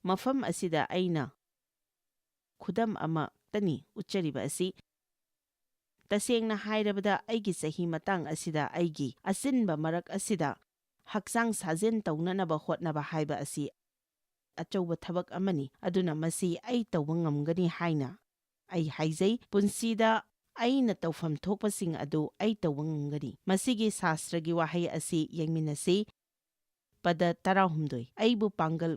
ꯃꯐꯝ ꯑꯁꯤꯗ ꯑꯩꯅ ꯈꯨꯗꯝ ꯑꯃꯛꯇꯅꯤ ꯎꯠꯆꯔꯤꯕ ꯑꯁꯤ꯫ ꯇꯁꯦꯡꯅ ꯍꯥꯏꯔꯕꯗ, ꯑꯩꯒꯤ ꯆꯍꯤ ꯃꯇꯥꯡ ꯑꯁꯤꯗ ꯑꯩꯒꯤ ꯑꯆꯤꯟꯕ ꯃꯔꯛ ꯑꯁꯤꯗ ꯍꯛꯆꯥꯡ ꯁꯥꯖꯦꯜ ꯇꯧꯅꯅꯕ ꯍꯣꯠꯅꯕ ꯍꯥꯏꯕ ꯑꯁꯤ ꯑꯆꯧꯕ ꯊꯕꯛ ꯑꯃꯅꯤ, ꯑꯗꯨꯅ ꯃꯁꯤ ꯑꯩ ꯇꯧꯕ ꯉꯝꯒꯅꯤ ꯍꯥꯏꯅ ꯑꯩ ꯍꯥꯏꯖꯩ꯫ ꯄꯨꯟꯁꯤꯗ ꯑꯩꯅ ꯇꯧꯐꯝ ꯊꯣꯛꯄꯁꯤꯡ ꯑꯗꯨ ꯑꯩ ꯇꯧꯕ ꯉꯝꯒꯅꯤ꯫ ꯃꯁꯤꯒꯤ ꯁꯥꯁ꯭ꯇꯔꯒꯤ ꯋꯥꯍꯩ ꯑꯁꯤ ꯌꯦꯡꯃꯤꯟꯅꯁꯤ꯫ ꯄꯗ ꯇꯔꯥꯍꯨꯝꯗꯣꯏ, ꯑꯩꯕꯨ ꯄꯥꯡꯒꯜ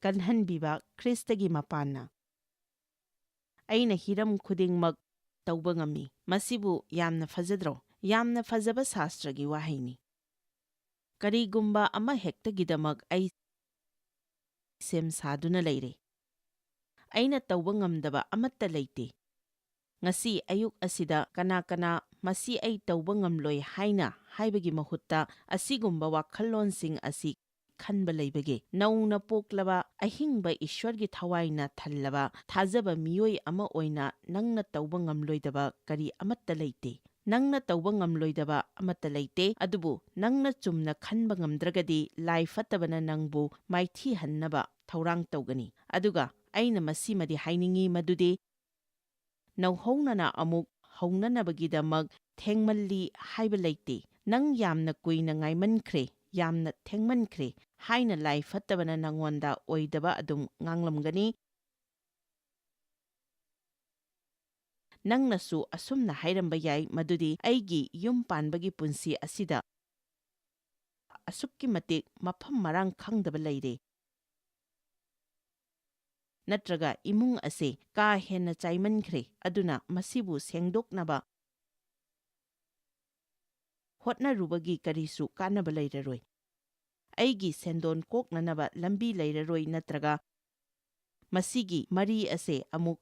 ꯀꯜꯍꯟꯕꯤꯕ ꯈ꯭ꯔꯤꯁꯇꯒꯤ ꯃꯄꯥꯟꯅ ꯑꯩꯅ ꯍꯤꯔꯝ ꯈꯨꯗꯤꯡꯃꯛ ꯇꯧꯕ ꯉꯝꯃꯤ꯫ ꯃꯁꯤꯕꯨ ꯌꯥꯝꯅ ꯐꯖꯗ꯭ꯔꯣ? ꯌꯥꯝꯅ ꯐꯖꯕ ꯁꯥꯁ꯭ꯇꯔꯒꯤ ꯋꯥꯍꯩꯅꯤ꯫ ꯀꯔꯤꯒꯨꯝꯕ ꯑꯃꯍꯦꯛꯇꯒꯤꯗꯃꯛ ꯑꯩ ꯁꯦꯝ ꯁꯥꯗꯨꯅ ꯂꯩꯔꯦ꯫ ꯑꯩꯅ ꯇꯧꯕ ꯉꯝꯗꯕ ꯑꯃꯠꯇ ꯂꯩꯇꯦ꯫ ꯉꯁꯤ ꯑꯌꯨꯛ ꯑꯁꯤꯗ ꯀꯅꯥ ꯀꯅꯥ ꯃꯁꯤ ꯑꯩ ꯇꯧꯕ ꯉꯝꯂꯣꯏ ꯍꯥꯏꯅ ꯍꯥꯏꯕꯒꯤ ꯃꯍꯨꯠꯇ ꯑꯁꯤꯒꯨꯝꯕ ꯋꯥꯈꯜꯂꯣꯟꯁꯤꯡ ꯑꯁꯤ ꯈꯟꯕ ꯂꯩꯕꯒꯦ? ꯅꯧꯅ ꯄꯣꯛꯂꯕ ꯑꯍꯤꯡꯕ ꯏꯁ꯭ꯋꯔꯒꯤ ꯊꯋꯥꯏꯅ ꯊꯜꯂꯕ ꯊꯥꯖꯕ ꯃꯤꯑꯣꯏ ꯑꯃ ꯑꯣꯏꯅ ꯅꯪꯅ ꯇꯧꯕ ꯉꯝꯂꯣꯏꯗꯕ ꯀꯔꯤ ꯑꯃꯠꯇ ꯂꯩꯇꯦ꯫ ꯅꯪꯅ ꯇꯧꯕ ꯉꯝꯂꯣꯏꯗꯕ ꯑꯃꯠꯇ ꯂꯩꯇꯦ, ꯑꯗꯨꯕꯨ ꯅꯪꯅ ꯆꯨꯝꯅ ꯈꯟꯕ ꯉꯝꯗ꯭ꯔꯒꯗꯤ ꯂꯥꯏ ꯐꯠꯇꯕꯅ ꯅꯪꯕꯨ ꯃꯥꯏꯊꯤꯍꯟꯅꯕ ꯊꯧꯔꯥꯡ ꯇꯧꯒꯅꯤ꯫ ꯑꯗꯨꯒ ꯑꯩꯅ ꯃꯁꯤꯃꯗꯤ ꯍꯥꯏꯅꯤꯡꯏ ꯃꯗꯨꯗꯤ ꯅꯧꯍꯧꯅꯅ ꯑꯃꯨꯛ ꯍꯧꯅꯅꯕꯒꯤꯗꯃꯛ ꯊꯦꯡꯃꯜꯂꯤ ꯍꯥꯏꯕ ꯂꯩꯇꯦ꯫ ꯅꯪ ꯌꯥꯝꯅ ꯀꯨꯏꯅ ꯉꯥꯏꯃꯟꯈ꯭ꯔꯦ, ꯌꯥꯝꯅ ꯊꯦꯡꯃꯟꯈ꯭ꯔꯦ ꯍꯥꯏꯅ ꯂꯥꯏ ꯐꯠꯇꯕꯅ ꯅꯉꯣꯟꯗ ꯑꯣꯏꯗꯕ ꯑꯗꯨꯝ ꯉꯥꯡꯂꯝꯒꯅꯤ꯫ ꯅꯪꯅꯁꯨ ꯑꯁꯨꯝꯅ ꯍꯥꯏꯔꯝꯕ ꯌꯥꯏ ꯃꯗꯨꯗꯤ ꯑꯩꯒꯤ ꯌꯨꯝ ꯄꯥꯟꯕꯒꯤ ꯄꯨꯟꯁꯤ ꯑꯁꯤꯗ ꯑꯁꯨꯛꯀꯤ ꯃꯇꯤꯛ ꯃꯐꯝ ꯃꯔꯥꯡ ꯈꯪꯗꯕ ꯂꯩꯔꯦ꯫ ꯅꯠꯇ꯭ꯔꯒ ꯏꯃꯨꯡ ꯑꯁꯤ ꯀꯥ ꯍꯦꯟꯅ ꯆꯥꯏꯃꯟꯈ꯭ꯔꯦ, ꯑꯗꯨꯅ ꯃꯁꯤꯕꯨ ꯁꯦꯡꯗꯣꯛꯅꯕ ꯍꯣꯠꯅꯔꯨꯕꯒꯤ ꯀꯔꯤꯁꯨ ꯀꯥꯟꯅꯕ ꯂꯩꯔꯔꯣꯏ꯫ ꯑꯩꯒꯤ ꯁꯦꯟꯗꯣꯟ ꯀꯣꯛꯅꯅꯕ ꯂꯝꯕꯤ ꯂꯩꯔꯔꯣꯏ, ꯅꯠꯇ꯭ꯔꯒ ꯃꯁꯤꯒꯤ ꯃꯔꯤ ꯑꯁꯦ ꯑꯃꯨꯛ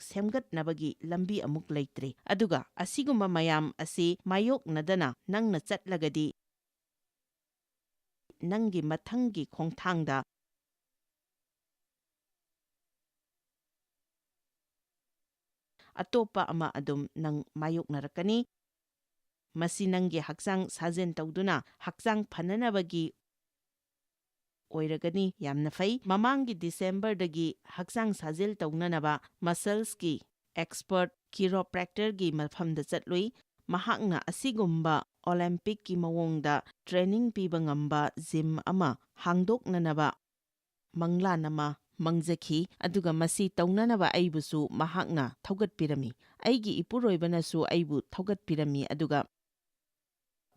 ꯁꯦꯝꯒꯠꯅꯕꯒꯤ ꯂꯝꯕꯤ ꯑꯃꯨꯛ ꯂꯩꯇ꯭ꯔꯦ꯫ ꯑꯗꯨꯒ ꯑꯁꯤꯒꯨꯝꯕ ꯃꯌꯥꯝ ꯑꯁꯤ ꯃꯥꯌꯣꯛꯅꯗꯅ ꯅꯪꯅ ꯆꯠꯂꯒꯗꯤ ꯅꯪꯒꯤ ꯃꯊꯪꯒꯤ ꯈꯣꯡꯊꯥꯡꯗ ꯑꯇꯣꯞꯄ ꯑꯃ ꯑꯗꯨꯝ ꯅꯪ ꯃꯥꯌꯣꯛꯅꯔꯛꯀꯅꯤ꯫ ꯃꯁꯤ ꯅꯪꯒꯤ ꯍꯛꯆꯥꯡ ꯁꯥꯖꯦꯜ ꯇꯧꯗꯨꯅ ꯍꯛꯆꯥꯡ ꯐꯅꯅꯕꯒꯤ ꯑꯣꯏꯔꯒꯅꯤ꯫ ꯌꯥꯝꯅ ꯐꯩ꯫ ꯃꯃꯥꯡꯒꯤ ꯗꯤꯁꯦꯝꯕꯔꯗꯒꯤ ꯍꯛꯆꯥꯡ ꯁꯥꯖꯦꯜ ꯇꯧꯅꯅꯕ ꯃꯁꯜꯁꯀꯤ ꯑꯦꯛꯁꯄꯔꯠ ꯀꯤꯔꯣꯄ꯭ꯔꯦꯛꯇꯔꯒꯤ ꯃꯐꯝꯗ ꯆꯠꯂꯨꯏ꯫ ꯃꯍꯥꯛꯅ ꯑꯁꯤꯒꯨꯝꯕ ꯑꯣꯂꯦꯝꯄꯤꯛꯀꯤ ꯃꯑꯣꯡꯗ ꯇ꯭ꯔꯦꯅꯤꯡ ꯄꯤꯕ ꯉꯝꯕ ꯖꯤꯝ ꯑꯃ ꯍꯥꯡꯗꯣꯛꯅꯅꯕ ꯃꯪꯂꯥꯟ ꯑꯃ ꯃꯪꯖꯈꯤ, ꯑꯗꯨꯒ ꯃꯁꯤ ꯇꯧꯅꯅꯕ ꯑꯩꯕꯨꯁꯨ ꯃꯍꯥꯛꯅ ꯊꯧꯒꯠꯄꯤꯔꯝꯃꯤ꯫ ꯑꯩꯒꯤ ꯏꯄꯨꯔꯣꯏꯕꯅꯁꯨ ꯑꯩꯕꯨ ꯊꯧꯒꯠꯄꯤꯔꯝꯃꯤ, ꯑꯗꯨꯒ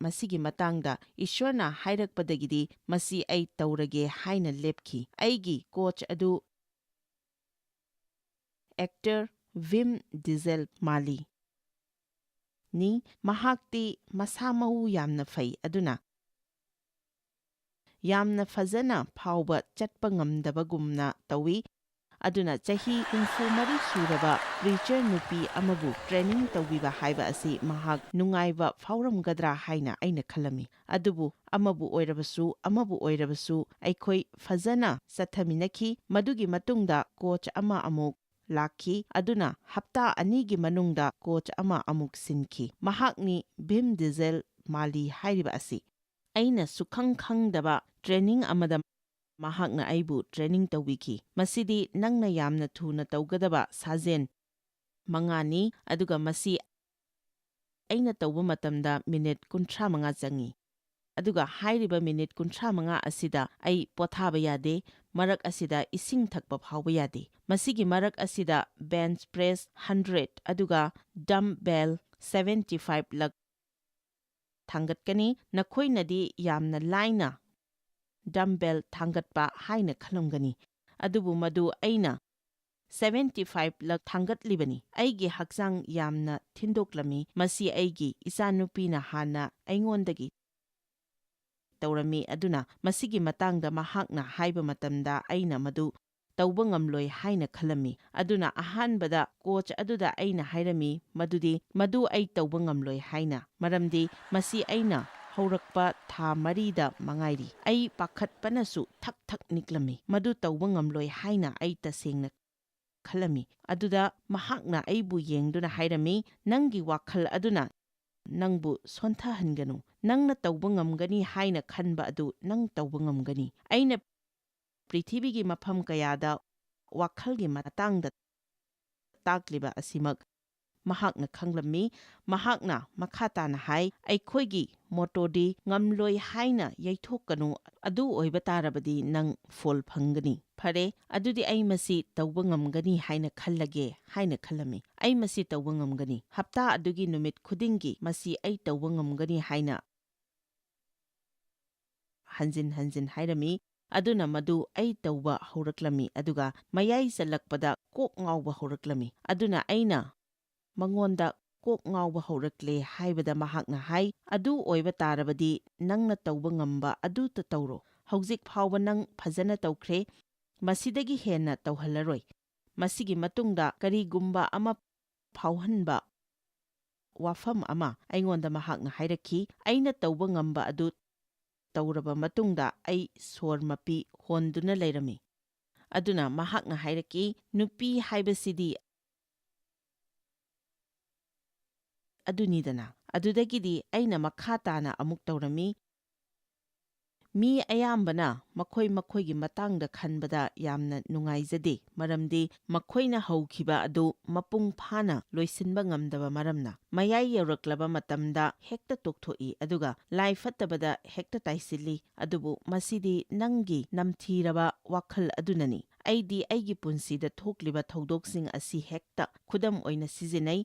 ꯃꯁꯤꯒꯤ ꯃꯇꯥꯡꯗ ꯏꯁ꯭ꯋꯔꯅ ꯍꯥꯏꯔꯛꯄꯗꯒꯤꯗꯤ ꯃꯁꯤ ꯑꯩ ꯇꯧꯔꯒꯦ ꯍꯥꯏꯅ ꯂꯦꯞꯈꯤ꯫ ꯑꯩꯒꯤ ꯀꯣꯆ ꯑꯗꯨ ꯑꯦꯛꯇꯔ ꯚꯤꯝ ꯗꯤꯖꯦꯜ ꯃꯥꯂꯤ ꯅꯤ꯫ ꯃꯍꯥꯛꯇꯤ ꯃꯁꯥ ꯃꯎ ꯌꯥꯝꯅ ꯐꯩ, ꯑꯗꯨꯅ ꯌꯥꯝꯅ ꯐꯖꯅ ꯐꯥꯎꯕ ꯆꯠꯄ ꯉꯝꯗꯕꯒꯨꯝꯅ ꯇꯧꯏ꯫ ꯑꯗꯨꯅ ꯆꯍꯤ ꯍꯨꯝꯐꯨ ꯃꯔꯤ ꯁꯨꯔꯕ ꯄ꯭ꯔꯤꯆꯔ ꯅꯨꯄꯤ ꯑꯃꯕꯨ ꯇ꯭ꯔꯦꯅꯤꯡ ꯇꯧꯕꯤꯕ ꯍꯥꯏꯕ ꯑꯁꯤ ꯃꯍꯥꯛ ꯅꯨꯡꯉꯥꯏꯕ ꯐꯥꯎꯔꯝꯒꯗ꯭ꯔꯥ ꯍꯥꯏꯅ ꯑꯩꯅ ꯈꯜꯂꯝꯃꯤ꯫ ꯑꯗꯨꯕꯨ ꯑꯃꯕꯨ ꯑꯣꯏꯔꯕꯁꯨ, ꯑꯃꯕꯨ ꯑꯣꯏꯔꯕꯁꯨ, ꯑꯩꯈꯣꯏ ꯐꯖꯅ ꯆꯠꯊꯃꯤꯟꯅꯈꯤ꯫ ꯃꯗꯨꯒꯤ ꯃꯇꯨꯡꯗ ꯀꯣꯆ ꯑꯃ ꯑꯃꯨꯛ ꯂꯥꯛꯈꯤ꯫ ꯑꯗꯨꯅ ꯍꯞꯇꯥ ꯑꯅꯤꯒꯤ ꯃꯅꯨꯡꯗ ꯀꯣꯆ ꯑꯃ ꯑꯃꯨꯛ ꯁꯤꯟꯈꯤ꯫ ꯃꯍꯥꯛꯅꯤ ꯚꯤꯝ ꯗꯤꯖꯦꯜ ꯃꯥꯂꯤ ꯍꯥꯏꯔꯤꯕ ꯑꯁꯤ꯫ ꯑꯩꯅ ꯁꯨꯈꯪ ꯈꯪꯗꯕ ꯇ꯭ꯔꯦꯅꯤꯡ ꯑꯃꯗ ꯃꯍꯥꯛꯅ ꯑꯩꯕꯨ training ꯇꯧꯕꯤꯈꯤ꯫ "ꯃꯁꯤꯗꯤ ꯅꯪꯅ ꯌꯥꯝꯅ ꯊꯨꯅ ꯇꯧꯒꯗꯕ ꯁꯥꯖꯦꯟ ꯃꯉꯥꯅꯤ, ꯑꯗꯨꯒ ꯃꯁꯤ ꯑꯩꯅ ꯇꯧꯕ ꯃꯇꯝꯗ ꯃꯤꯅꯤꯠ ꯀꯨꯟꯊ꯭ꯔꯥ ꯃꯉꯥ ꯆꯪꯏ꯫ ꯑꯗꯨꯒ ꯍꯥꯏꯔꯤꯕ ꯃꯤꯅꯤꯠ ꯀꯨꯟꯊ꯭ꯔꯥ ꯃꯉꯥ ꯑꯁꯤꯗ ꯑꯩ ꯄꯣꯊꯥꯕ ꯌꯥꯗꯦ, ꯃꯔꯛ ꯑꯁꯤꯗ ꯏꯁꯤꯡ ꯊꯛꯄ ꯐꯥꯎꯕ ꯌꯥꯗꯦ꯫ ꯃꯁꯤꯒꯤ ꯃꯔꯛ ꯑꯁꯤꯗ bench press hundred ꯑꯗꯨꯒ dumbbell seventy five ꯂꯛ ꯊꯥꯡꯒꯠꯀꯅꯤ꯫ ꯅꯈꯣꯏꯅꯗꯤ ꯌꯥꯝꯅ ꯂꯥꯏꯅ dumbbell ꯊꯥꯡꯒꯠꯄ ꯍꯥꯏꯅ ꯈꯜꯂꯝꯒꯅꯤ, ꯑꯗꯨꯕꯨ ꯃꯗꯨ ꯑꯩꯅ seventy five ꯂꯛ ꯊꯥꯡꯒꯠꯂꯤꯕꯅꯤ꯫ ꯑꯩꯒꯤ ꯍꯛꯆꯥꯡ ꯌꯥꯝꯅ ꯊꯤꯟꯗꯣꯛꯂꯝꯃꯤ꯫ ꯃꯁꯤ ꯑꯩꯒꯤ ꯏꯆꯥꯅꯨꯄꯤꯅ ꯍꯥꯟꯅ ꯑꯩꯉꯣꯟꯗꯒꯤ ꯇꯧꯔꯝꯃꯤ, ꯑꯗꯨꯅ ꯃꯁꯤꯒꯤ ꯃꯇꯥꯡꯗ ꯃꯍꯥꯛꯅ ꯍꯥꯏꯕ ꯃꯇꯝꯗ ꯑꯩꯅ ꯃꯗꯨ ꯇꯧꯕ ꯉꯝꯂꯣꯏ ꯍꯥꯏꯅ ꯈꯜꯂꯝꯃꯤ꯫ ꯑꯗꯨꯅ ꯑꯍꯥꯟꯕꯗ coach ꯑꯗꯨꯗ ꯑꯩꯅ ꯍꯥꯏꯔꯝꯃꯤ ꯃꯗꯨꯗꯤ ꯃꯗꯨ ꯑꯩ ꯇꯧꯕ ꯉꯝꯂꯣꯏ ꯍꯥꯏꯅ, ꯃꯔꯝꯗꯤ ꯃꯁꯤ ꯑꯩꯅ ꯍꯧꯔꯛꯄ ꯊꯥ ꯃꯔꯤꯗ ꯃꯉꯥꯏꯔꯤ꯫ ꯑꯩ ꯄꯥꯈꯠꯄꯅꯁꯨ ꯊꯛ ꯊꯛ ꯅꯤꯛꯂꯝꯃꯤ꯫ ꯃꯗꯨ ꯇꯧꯕ ꯉꯝꯂꯣꯏ ꯍꯥꯏꯅ ꯑꯩ ꯇꯁꯦꯡꯅ ꯈꯜꯂꯝꯃꯤ꯫ ꯑꯗꯨꯗ ꯃꯍꯥꯛꯅ ꯑꯩꯕꯨ ꯌꯦꯡꯗꯨꯅ ꯍꯥꯏꯔꯝꯃꯤ, "ꯅꯪꯒꯤ ꯋꯥꯈꯜ ꯑꯗꯨꯅ ꯅꯪꯕꯨ ꯁꯣꯟꯊꯍꯟꯒꯅꯨ꯫ ꯅꯪꯅ ꯇꯧꯕ ꯉꯝꯒꯅꯤ ꯍꯥꯏꯅ ꯈꯟꯕ ꯑꯗꯨ ꯅꯪ ꯇꯧꯕ ꯉꯝꯒꯅꯤ꯫" ꯑꯩꯅ ꯄ꯭ꯔꯤꯊꯤꯕꯤꯒꯤ ꯃꯐꯝ ꯀꯌꯥꯗ ꯋꯥꯈꯜꯒꯤ ꯃꯇꯥꯡꯗ ꯇꯥꯛꯂꯤꯕ ꯑꯁꯤꯃꯛ ꯃꯍꯥꯛꯅ ꯈꯪꯂꯝꯃꯤ꯫ ꯃꯍꯥꯛꯅ ꯃꯈꯥ ꯇꯥꯅ ꯍꯥꯏ, "ꯑꯩꯈꯣꯏꯒꯤ motto ꯗꯤ ꯉꯝꯂꯣꯏ ꯍꯥꯏꯅ ꯌꯩꯊꯣꯛꯀꯅꯨ, ꯑꯗꯨ ꯑꯣꯏꯕ ꯇꯥꯔꯕꯗꯤ ꯅꯪ ꯐꯣꯜ ꯐꯪꯒꯅꯤ꯫" ꯐꯔꯦ, ꯑꯗꯨꯗꯤ ꯑꯩ ꯃꯁꯤ ꯇꯧꯕ ꯉꯝꯒꯅꯤ ꯍꯥꯏꯅ ꯈꯜꯂꯒꯦ ꯍꯥꯏꯅ ꯈꯜꯂꯝꯃꯤ꯫ ꯑꯩ ꯃꯁꯤ ꯇꯧꯕ ꯉꯝꯒꯅꯤ꯫ ꯍꯞꯇꯥ ꯑꯗꯨꯒꯤ ꯅꯨꯃꯤꯠ ꯈꯨꯗꯤꯡꯒꯤ ꯃꯁꯤ ꯑꯩ ꯇꯧꯕ ꯉꯝꯒꯅꯤ ꯍꯥꯏꯅ ꯍꯟꯖꯤꯟ ꯍꯟꯖꯤꯟ ꯍꯥꯏꯔꯝꯃꯤ꯫ ꯑꯗꯨꯅ ꯃꯗꯨ ꯑꯩ ꯇꯧꯕ ꯍꯧꯔꯛꯂꯝꯃꯤ, ꯑꯗꯨꯒ ꯃꯌꯥꯏ ꯆꯜꯂꯛꯄꯗ ꯀꯣꯛ ꯉꯥꯎꯕ ꯍꯧꯔꯛꯂꯝꯃꯤ꯫ ꯑꯗꯨꯅ ꯑꯩꯅ ꯃꯉꯣꯟꯗ "ꯀꯣꯛ ꯉꯥꯎꯕ ꯍꯧꯔꯛꯂꯦ" ꯍꯥꯏꯕꯗ ꯃꯍꯥꯛꯅ ꯍꯥꯏ, "ꯑꯗꯨ ꯑꯣꯏꯕ ꯇꯥꯔꯕꯗꯤ ꯅꯪꯅ ꯇꯧꯕ ꯉꯝꯕ ꯑꯗꯨꯇ ꯇꯧꯔꯣ꯫ ꯍꯧꯖꯤꯛ ꯐꯥꯎꯕ ꯅꯪ ꯐꯖꯅ ꯇꯧꯈ꯭ꯔꯦ, ꯃꯁꯤꯗꯒꯤ ꯍꯦꯟꯅ ꯇꯧꯍꯜꯂꯔꯣꯏ꯫" ꯃꯁꯤꯒꯤ ꯃꯇꯨꯡꯗ ꯀꯔꯤꯒꯨꯝꯕ ꯑꯃ ꯐꯥꯎꯍꯟꯕ ꯋꯥꯐꯝ ꯑꯃ ꯑꯩꯉꯣꯟꯗ ꯃꯍꯥꯛꯅ ꯍꯥꯏꯔꯛꯈꯤ꯫ ꯑꯩꯅ ꯇꯧꯕ ꯉꯝꯕ ꯑꯗꯨ ꯇꯧꯔꯕ ꯃꯇꯨꯡꯗ ꯑꯩ ꯁꯣꯔ ꯃꯄꯤ ꯍꯣꯟꯗꯨꯅ ꯂꯩꯔꯝꯃꯤ꯫ ꯑꯗꯨꯅ ꯃꯍꯥꯛꯅ ꯍꯥꯏꯔꯛꯈꯤ, "ꯅꯨꯄꯤ ꯍꯥꯏꯕꯁꯤꯗꯤ ꯑꯗꯨꯅꯤꯗꯅ꯫" ꯑꯗꯨꯗꯒꯤꯗꯤ ꯑꯩꯅ ꯃꯈꯥ ꯇꯥꯅ ꯑꯃꯨꯛ ꯇꯧꯔꯝꯃꯤ꯫ ꯃꯤ ꯑꯌꯥꯝꯕꯅ ꯃꯈꯣꯏ ꯃꯈꯣꯏꯒꯤ ꯃꯇꯥꯡꯗ ꯈꯟꯕꯗ ꯌꯥꯝꯅ ꯅꯨꯡꯉꯥꯏꯖꯗꯦ, ꯃꯔꯝꯗꯤ ꯃꯈꯣꯏꯅ ꯍꯧꯈꯤꯕ ꯑꯗꯨ ꯃꯄꯨꯡ ꯐꯥꯅ ꯂꯣꯏꯁꯤꯟꯕ ꯉꯝꯗꯕ ꯃꯔꯝꯅ꯫ ꯃꯌꯥꯏ ꯌꯧꯔꯛꯂꯕ ꯃꯇꯝꯗ ꯍꯦꯛꯇ ꯇꯣꯛꯊꯣꯛꯏ, ꯑꯗꯨꯒ ꯂꯥꯏ ꯐꯠꯇꯕꯗ ꯍꯦꯛꯇ ꯇꯥꯏꯁꯤꯜꯂꯤ꯫ ꯑꯗꯨꯕꯨ ꯃꯁꯤꯗꯤ ꯅꯪꯒꯤ ꯅꯝꯊꯤꯔꯕ ꯋꯥꯈꯜ ꯑꯗꯨꯅꯅꯤ꯫ ꯑꯩꯗꯤ ꯑꯩꯒꯤ ꯄꯨꯟꯁꯤꯗ ꯊꯣꯛꯂꯤꯕ ꯊꯧꯗꯣꯛꯁꯤꯡ ꯑꯁꯤ ꯍꯦꯛꯇ ꯈꯨꯗꯝ ꯑꯣꯏꯅ ꯁꯤꯖꯤꯟꯅꯩ꯫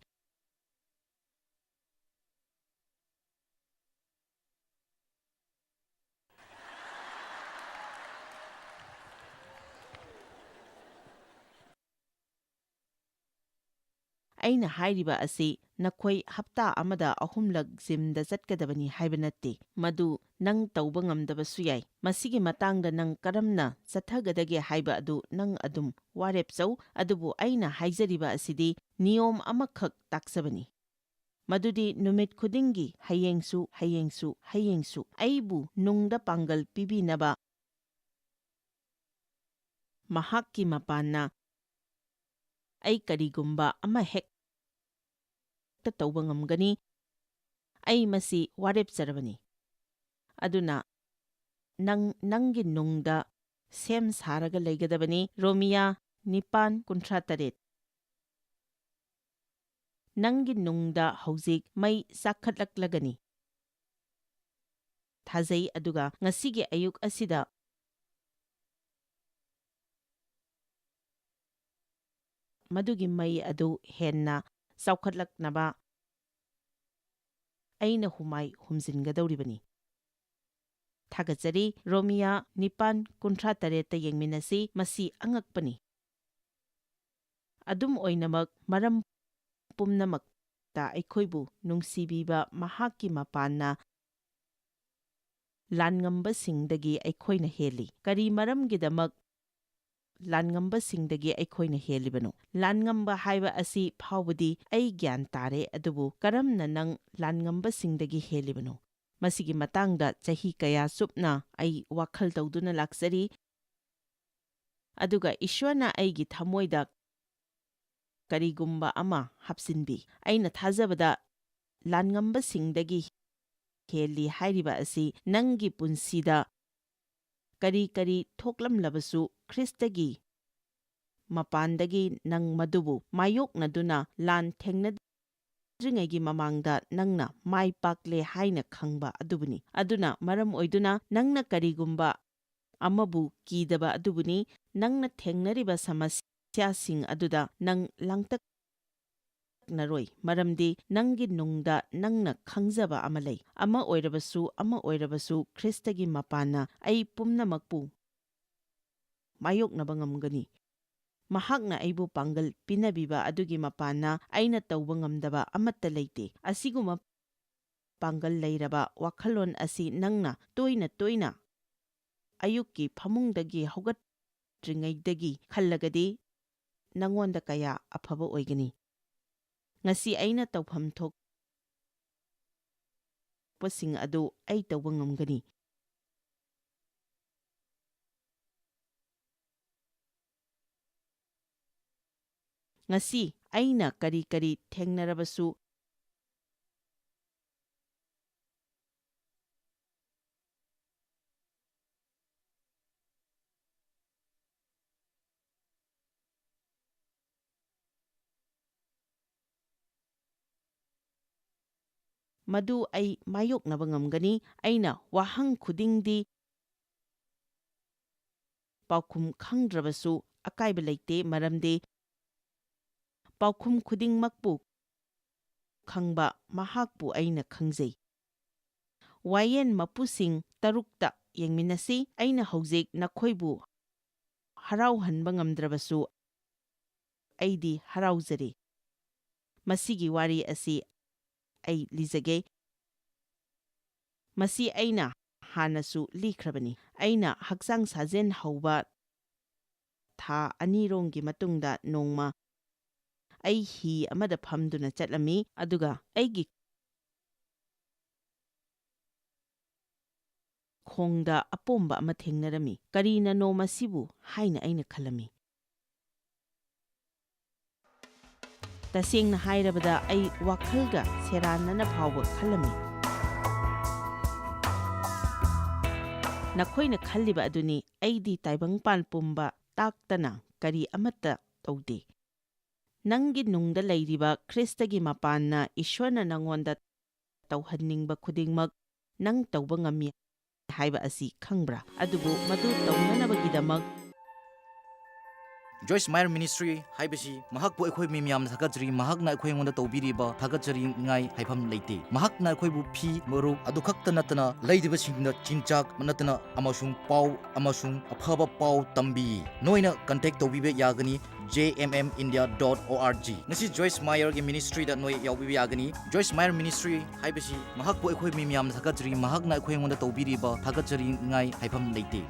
ꯑꯩꯅ ꯍꯥꯏꯔꯤꯕ ꯑꯁꯤ ꯅꯈꯣꯏ ꯍꯞꯇꯥ ꯑꯃꯗ ꯑꯍꯨꯝꯂꯛ ꯖꯤꯝꯗ ꯆꯠꯀꯗꯕꯅꯤ ꯍꯥꯏꯕ ꯅꯠꯇꯦ꯫ ꯃꯗꯨ ꯅꯪ ꯇꯧꯕ ꯉꯝꯗꯕꯁꯨ ꯌꯥꯏ꯫ ꯃꯁꯤꯒꯤ ꯃꯇꯥꯡꯗ ꯅꯪ ꯀꯔꯝꯅ ꯆꯠꯊꯒꯗꯒꯦ ꯍꯥꯏꯕ ꯑꯗꯨ ꯅꯪ ꯑꯗꯨꯝ ꯋꯥꯔꯦꯞꯆꯧ꯫ ꯑꯗꯨꯕꯨ ꯑꯩꯅ ꯍꯥꯏꯖꯔꯤꯕ ꯑꯁꯤꯗꯤ ꯅꯤꯌꯣꯝ ꯑꯃꯈꯛ ꯇꯥꯛꯆꯕꯅꯤ꯫ ꯃꯗꯨꯗꯤ ꯅꯨꯃꯤꯠ ꯈꯨꯗꯤꯡꯒꯤ ꯍꯌꯦꯡꯁꯨ, ꯍꯌꯦꯡꯁꯨ, ꯍꯌꯦꯡꯁꯨ ꯑꯩꯕꯨ ꯅꯨꯡꯗ ꯄꯥꯡꯒꯜ ꯄꯤꯕꯤꯅꯕ ꯃꯍꯥꯛꯀꯤ ꯃꯄꯥꯟꯅ ꯑꯩ ꯀꯔꯤꯒꯨꯝꯕ ꯑꯃ ꯍꯦꯛꯇ ꯇꯧꯕ ꯉꯝꯒꯅꯤ꯫ ꯑꯩ ꯃꯁꯤ ꯋꯥꯔꯦꯞꯆꯔꯕꯅꯤ꯫ ꯑꯗꯨꯅ ꯅꯪ ꯅꯪꯒꯤ ꯅꯨꯡꯗ ꯁꯦꯝ ꯁꯥꯔꯒ ꯂꯩꯒꯗꯕꯅꯤ꯫ ꯔꯣꯃꯤꯌꯥ ꯅꯤꯄꯥꯟ ꯀꯨꯟꯊ꯭ꯔꯥ ꯇꯔꯦꯠ꯫ ꯅꯪꯒꯤ ꯅꯨꯡꯗ ꯍꯧꯖꯤꯛ ꯃꯩ ꯆꯥꯛꯈꯠꯂꯛꯂꯒꯅꯤ꯫ ꯊꯥꯖꯩ, ꯑꯗꯨꯒ ꯉꯁꯤꯒꯤ ꯑꯌꯨꯛ ꯑꯁꯤꯗ ꯃꯗꯨꯒꯤ ꯃꯩ ꯑꯗꯨ ꯍꯦꯟꯅ ꯆꯥꯎꯈꯠꯂꯛꯅꯕ ꯑꯩꯅ ꯍꯨꯃꯥꯏ ꯍꯨꯝꯖꯤꯟꯒꯗꯧꯔꯤꯕꯅꯤ꯫ ꯊꯥꯒꯠꯆꯔꯤ꯫ ꯔꯣꯃꯤꯌꯥ ꯅꯤꯄꯥꯟ ꯀꯨꯟꯊ꯭ꯔꯥ ꯇꯔꯦꯠꯇ ꯌꯦꯡꯃꯤꯟꯅꯁꯤ꯫ ꯃꯁꯤ ꯑꯉꯛꯄꯅꯤ꯫ ꯑꯗꯨꯝ ꯑꯣꯏꯅꯃꯛ, ꯃꯔꯝ ꯄꯨꯝꯅꯃꯛꯇ ꯑꯩꯈꯣꯏꯕꯨ ꯅꯨꯡꯁꯤꯕꯤꯕ ꯃꯍꯥꯛꯀꯤ ꯃꯄꯥꯟꯅ ꯂꯥꯟꯉꯝꯕꯁꯤꯡꯗꯒꯤ ꯑꯩꯈꯣꯏꯅ ꯍꯦꯜꯂꯤ꯫ ꯀꯔꯤ ꯃꯔꯝꯒꯤꯗꯃꯛ ꯂꯥꯟꯉꯝꯕꯁꯤꯡꯗꯒꯤ ꯑꯩꯈꯣꯏꯅ ꯍꯦꯜꯂꯤꯕꯅꯣ? ꯂꯥꯟꯉꯝꯕ ꯍꯥꯏꯕ ꯑꯁꯤ ꯐꯥꯎꯕꯗꯤ ꯑꯩ ꯒ꯭ꯌꯥꯟ ꯇꯥꯔꯦ, ꯑꯗꯨꯕꯨ ꯀꯔꯝꯅ ꯅꯪ ꯂꯥꯟꯉꯝꯕꯁꯤꯡꯗꯒꯤ ꯍꯦꯜꯂꯤꯕꯅꯣ? ꯃꯁꯤꯒꯤ ꯃꯇꯥꯡꯗ ꯆꯍꯤ ꯀꯌꯥ ꯆꯨꯞꯅ ꯑꯩ ꯋꯥꯈꯜ ꯇꯧꯗꯨꯅ ꯂꯥꯛꯆꯔꯤ, ꯑꯗꯨꯒ ꯏꯁ꯭ꯋꯔꯅ ꯑꯩꯒꯤ ꯊꯃꯣꯏꯗ ꯀꯔꯤꯒꯨꯝꯕ ꯑꯃ ꯍꯥꯞꯆꯤꯟꯕꯤ꯫ ꯑꯩꯅ ꯊꯥꯖꯕꯗ ꯂꯥꯟꯉꯝꯕꯁꯤꯡꯗꯒꯤ ꯍꯦꯜꯂꯤ ꯍꯥꯏꯔꯤꯕ ꯑꯁꯤ ꯅꯪꯒꯤ ꯄꯨꯟꯁꯤꯗ ꯀꯔꯤ ꯀꯔꯤ ꯊꯣꯛꯂꯝꯂꯕꯁꯨ, ꯈ꯭ꯔꯤꯁꯇꯒꯤ ꯃꯄꯥꯟꯗꯒꯤ ꯅꯪ ꯃꯗꯨꯕꯨ ꯃꯥꯌꯣꯛꯅꯗꯨꯅ ꯂꯥꯟ ꯊꯦꯡꯅꯗ꯭ꯔꯤꯉꯩꯒꯤ ꯃꯃꯥꯡꯗ ꯅꯪꯅ ꯃꯥꯏ ꯄꯥꯛꯂꯦ ꯍꯥꯏꯅ ꯈꯪꯕ ꯑꯗꯨꯕꯨꯅꯤ꯫ ꯑꯗꯨꯅ ꯃꯔꯝ ꯑꯣꯏꯗꯨꯅ ꯅꯪꯅ ꯀꯔꯤꯒꯨꯝꯕ ꯑꯃꯕꯨ ꯀꯤꯗꯕ ꯑꯗꯨꯕꯨꯅꯤ꯫ ꯅꯪꯅ ꯊꯦꯡꯅꯔꯤꯕ ꯁꯃꯁ꯭ꯌꯥꯁꯤꯡ ꯑꯗꯨꯗ ꯅꯪ ꯂꯥꯡꯇꯛꯅꯔꯣꯏ, ꯃꯔꯝꯗꯤ ꯅꯪꯒꯤ ꯅꯨꯡꯗ ꯅꯪꯅ ꯈꯪꯖꯕ ꯑꯃ ꯂꯩ꯫ ꯑꯃ ꯑꯣꯏꯔꯕꯁꯨ, ꯑꯃ ꯑꯣꯏꯔꯕꯁꯨ, ꯈ꯭ꯔꯤꯁꯇꯒꯤ ꯃꯄꯥꯟꯅ ꯑꯩ ꯄꯨꯝꯅꯃꯛꯄꯨ ꯃꯥꯌꯣꯛꯅꯕ ꯉꯝꯒꯅꯤ꯫ ꯃꯍꯥꯛꯅ ꯑꯩꯕꯨ ꯄꯥꯡꯒꯜ ꯄꯤꯅꯕꯤꯕ ꯑꯗꯨꯒꯤ ꯃꯄꯥꯟꯅ ꯑꯩꯅ ꯇꯧꯕ ꯉꯝꯗꯕ ꯑꯃꯠꯇ ꯂꯩꯇꯦ꯫ ꯑꯁꯤꯒꯨꯝꯕ ꯄꯥꯡꯒꯜ ꯂꯩꯔꯕ ꯋꯥꯈꯜꯂꯣꯟ ꯑꯁꯤ ꯅꯪꯅ ꯇꯣꯏꯅ ꯇꯣꯏꯅ ꯑꯌꯨꯛꯀꯤ ꯐꯃꯨꯡꯗꯒꯤ ꯍꯧꯒꯠꯇ꯭ꯔꯤꯉꯩꯗꯒꯤ ꯈꯜꯂꯒꯗꯤ, ꯅꯉꯣꯟꯗ ꯀꯌꯥ ꯑꯐꯕ ꯑꯣꯏꯒꯅꯤ꯫ ꯉꯁꯤ ꯑꯩꯅ ꯇꯧꯐꯝ ꯊꯣꯛꯄꯁꯤꯡ ꯑꯗꯨ ꯑꯩ ꯇꯧꯕ ꯉꯝꯒꯅꯤ꯫ ꯉꯁꯤ ꯑꯩꯅ ꯀꯔꯤ ꯀꯔꯤ ꯊꯦꯡꯅꯔꯕꯁꯨ, ꯃꯗꯨ ꯑꯩ ꯃꯥꯌꯣꯛꯅꯕ ꯉꯝꯒꯅꯤ꯫ ꯑꯩꯅ ꯋꯥꯍꯪ ꯈꯨꯗꯤꯡꯗꯤ ꯄꯥꯎꯈꯨꯝ ꯈꯪꯗ꯭ꯔꯕꯁꯨ ꯑꯀꯥꯏꯕ ꯂꯩꯇꯦ, ꯃꯔꯝꯗꯤ ꯄꯥꯎꯈꯨꯝ ꯈꯨꯗꯤꯡꯃꯛꯄꯨ ꯈꯪꯕ ꯃꯍꯥꯛꯄꯨ ꯑꯩꯅ ꯈꯪꯖꯩ꯫ ꯋꯥꯌꯦꯟ ꯃꯄꯨꯁꯤꯡ ꯇꯔꯨꯛꯇ ꯌꯦꯡꯃꯤꯟꯅꯁꯤ꯫ ꯑꯩꯅ ꯍꯧꯖꯤꯛ ꯅꯈꯣꯏꯕꯨ ꯍꯔꯥꯎꯍꯟꯕ ꯉꯝꯗ꯭ꯔꯕꯁꯨ, ꯑꯩꯗꯤ ꯍꯔꯥꯎꯖꯔꯤ꯫ ꯃꯁꯤꯒꯤ ꯋꯥꯔꯤ ꯑꯁꯤ ꯑꯩ ꯂꯤꯖꯒꯦ꯫ ꯃꯁꯤ ꯑꯩꯅ ꯍꯥꯟꯅꯁꯨ ꯂꯤꯈ꯭ꯔꯕꯅꯤ꯫ ꯑꯩꯅ ꯍꯛꯆꯥꯡ ꯁꯥꯖꯦꯟ ꯍꯧꯕ ꯊꯥ ꯑꯅꯤꯔꯣꯝꯒꯤ ꯃꯇꯨꯡꯗ ꯅꯣꯡꯃ ꯑꯩ ꯍꯤ ꯑꯃꯗ ꯐꯝꯗꯨꯅ ꯆꯠꯂꯝꯃꯤ, ꯑꯗꯨꯒ ꯑꯩꯒꯤ ꯈꯣꯡꯗ ꯑꯄꯣꯝꯕ ꯑꯃ ꯊꯦꯡꯅꯔꯝꯃꯤ꯫ "ꯀꯔꯤꯅꯅꯣ ꯃꯁꯤꯕꯨ?" ꯍꯥꯏꯅ ꯑꯩꯅ ꯈꯜꯂꯝꯃꯤ꯫ ꯇꯁꯦꯡꯅ ꯍꯥꯏꯔꯕꯗ, ꯑꯩ ꯋꯥꯈꯜꯒ ꯁꯦꯔꯥꯟꯅꯅ ꯐꯥꯎꯕ ꯈꯜꯂꯝꯃꯤ꯫ ꯅꯈꯣꯏꯅ ꯈꯜꯂꯤꯕ ꯑꯗꯨꯅꯤ, ꯑꯩꯗꯤ ꯇꯥꯏꯕꯪꯄꯥꯟ ꯄꯨꯝꯕ ꯇꯥꯛꯇꯅ ꯀꯔꯤ ꯑꯃꯠꯇ ꯇꯧꯗꯦ꯫ ꯅꯪꯒꯤ ꯅꯨꯡꯗ ꯂꯩꯔꯤꯕ ꯈ꯭ꯔꯤꯁꯇꯒꯤ ꯃꯄꯥꯟꯅ ꯏꯁꯣꯔꯅ ꯅꯪꯉꯣꯟꯗ ꯇꯧꯍꯟꯅꯤꯡꯕ ꯈꯨꯗꯤꯡꯃꯛ ꯅꯪ ꯇꯧꯕ ꯉꯝꯃꯤ ꯍꯥꯏꯕ ꯑꯁꯤ ꯈꯪꯕ꯭ꯔꯥ? ꯑꯗꯨꯕꯨ ꯃꯗꯨ ꯇꯧꯅꯅꯕꯒꯤꯗꯃꯛ ꯖꯣꯏꯁ ꯃꯥꯌꯔ ꯃꯤꯅꯤꯁꯇ꯭ꯔꯤ ꯍꯥꯏꯕꯁꯤ ꯃꯍꯥꯛꯄꯨ ꯑꯩꯈꯣꯏ ꯃꯤꯌꯥꯝꯅ ꯊꯥꯒꯠꯆꯔꯤ꯫ ꯃꯍꯥꯛꯅ ꯑꯩꯈꯣꯏꯉꯣꯟꯗ ꯇꯧꯕꯤꯔꯤꯕ ꯊꯥꯒꯠꯆꯅꯤꯡꯉꯥꯏ ꯍꯥꯏꯐꯝ ꯂꯩꯇꯦ꯫ ꯃꯍꯥꯛꯅ ꯑꯩꯈꯣꯏꯕꯨ ꯐꯤ, ꯃꯔꯨꯞ ꯑꯗꯨ ꯈꯛꯇ ꯅꯠꯇꯅ ꯂꯩꯔꯤꯕꯁꯤꯡꯗ ꯆꯤꯟꯖꯥꯛ ꯅꯠꯇꯅ ꯑꯃꯁꯨꯡ ꯄꯥꯎ ꯑꯃꯁꯨꯡ ꯑꯐꯕ ꯄꯥꯎ ꯇꯝꯕꯤ꯫ ꯅꯣꯏꯅ ꯀꯟꯇꯦꯛ ꯇꯧꯕꯤꯕ ꯌꯥꯒꯅꯤ J M M India dot O R G꯫ ꯉꯁꯤ ꯖꯣꯏꯁ ꯃꯥꯌꯔꯒꯤ ꯃꯤꯅꯤꯁꯇ꯭ꯔꯤꯗ ꯅꯣꯏ ꯌꯥꯎꯕꯤꯕ ꯌꯥꯒꯅꯤ꯫ ꯖꯣꯏꯁ ꯃꯥꯌꯔ ꯃꯤꯅꯤꯁꯇ꯭ꯔꯤ ꯍꯥꯏꯕꯁꯤ ꯃꯍꯥꯛꯄꯨ ꯑꯩꯈꯣꯏ ꯃꯤ ꯃꯌꯥꯝꯅ ꯊꯥꯒꯠꯆꯔꯤ꯫ ꯃꯍꯥꯛꯅ ꯑꯩꯈꯣꯏꯉꯣꯟꯗ ꯇꯧꯕꯤꯔꯤꯕ ꯊꯥꯒꯠꯆꯅꯤꯡꯉꯥꯏ ꯍꯥꯏꯐꯝ ꯂꯩꯇꯦ꯫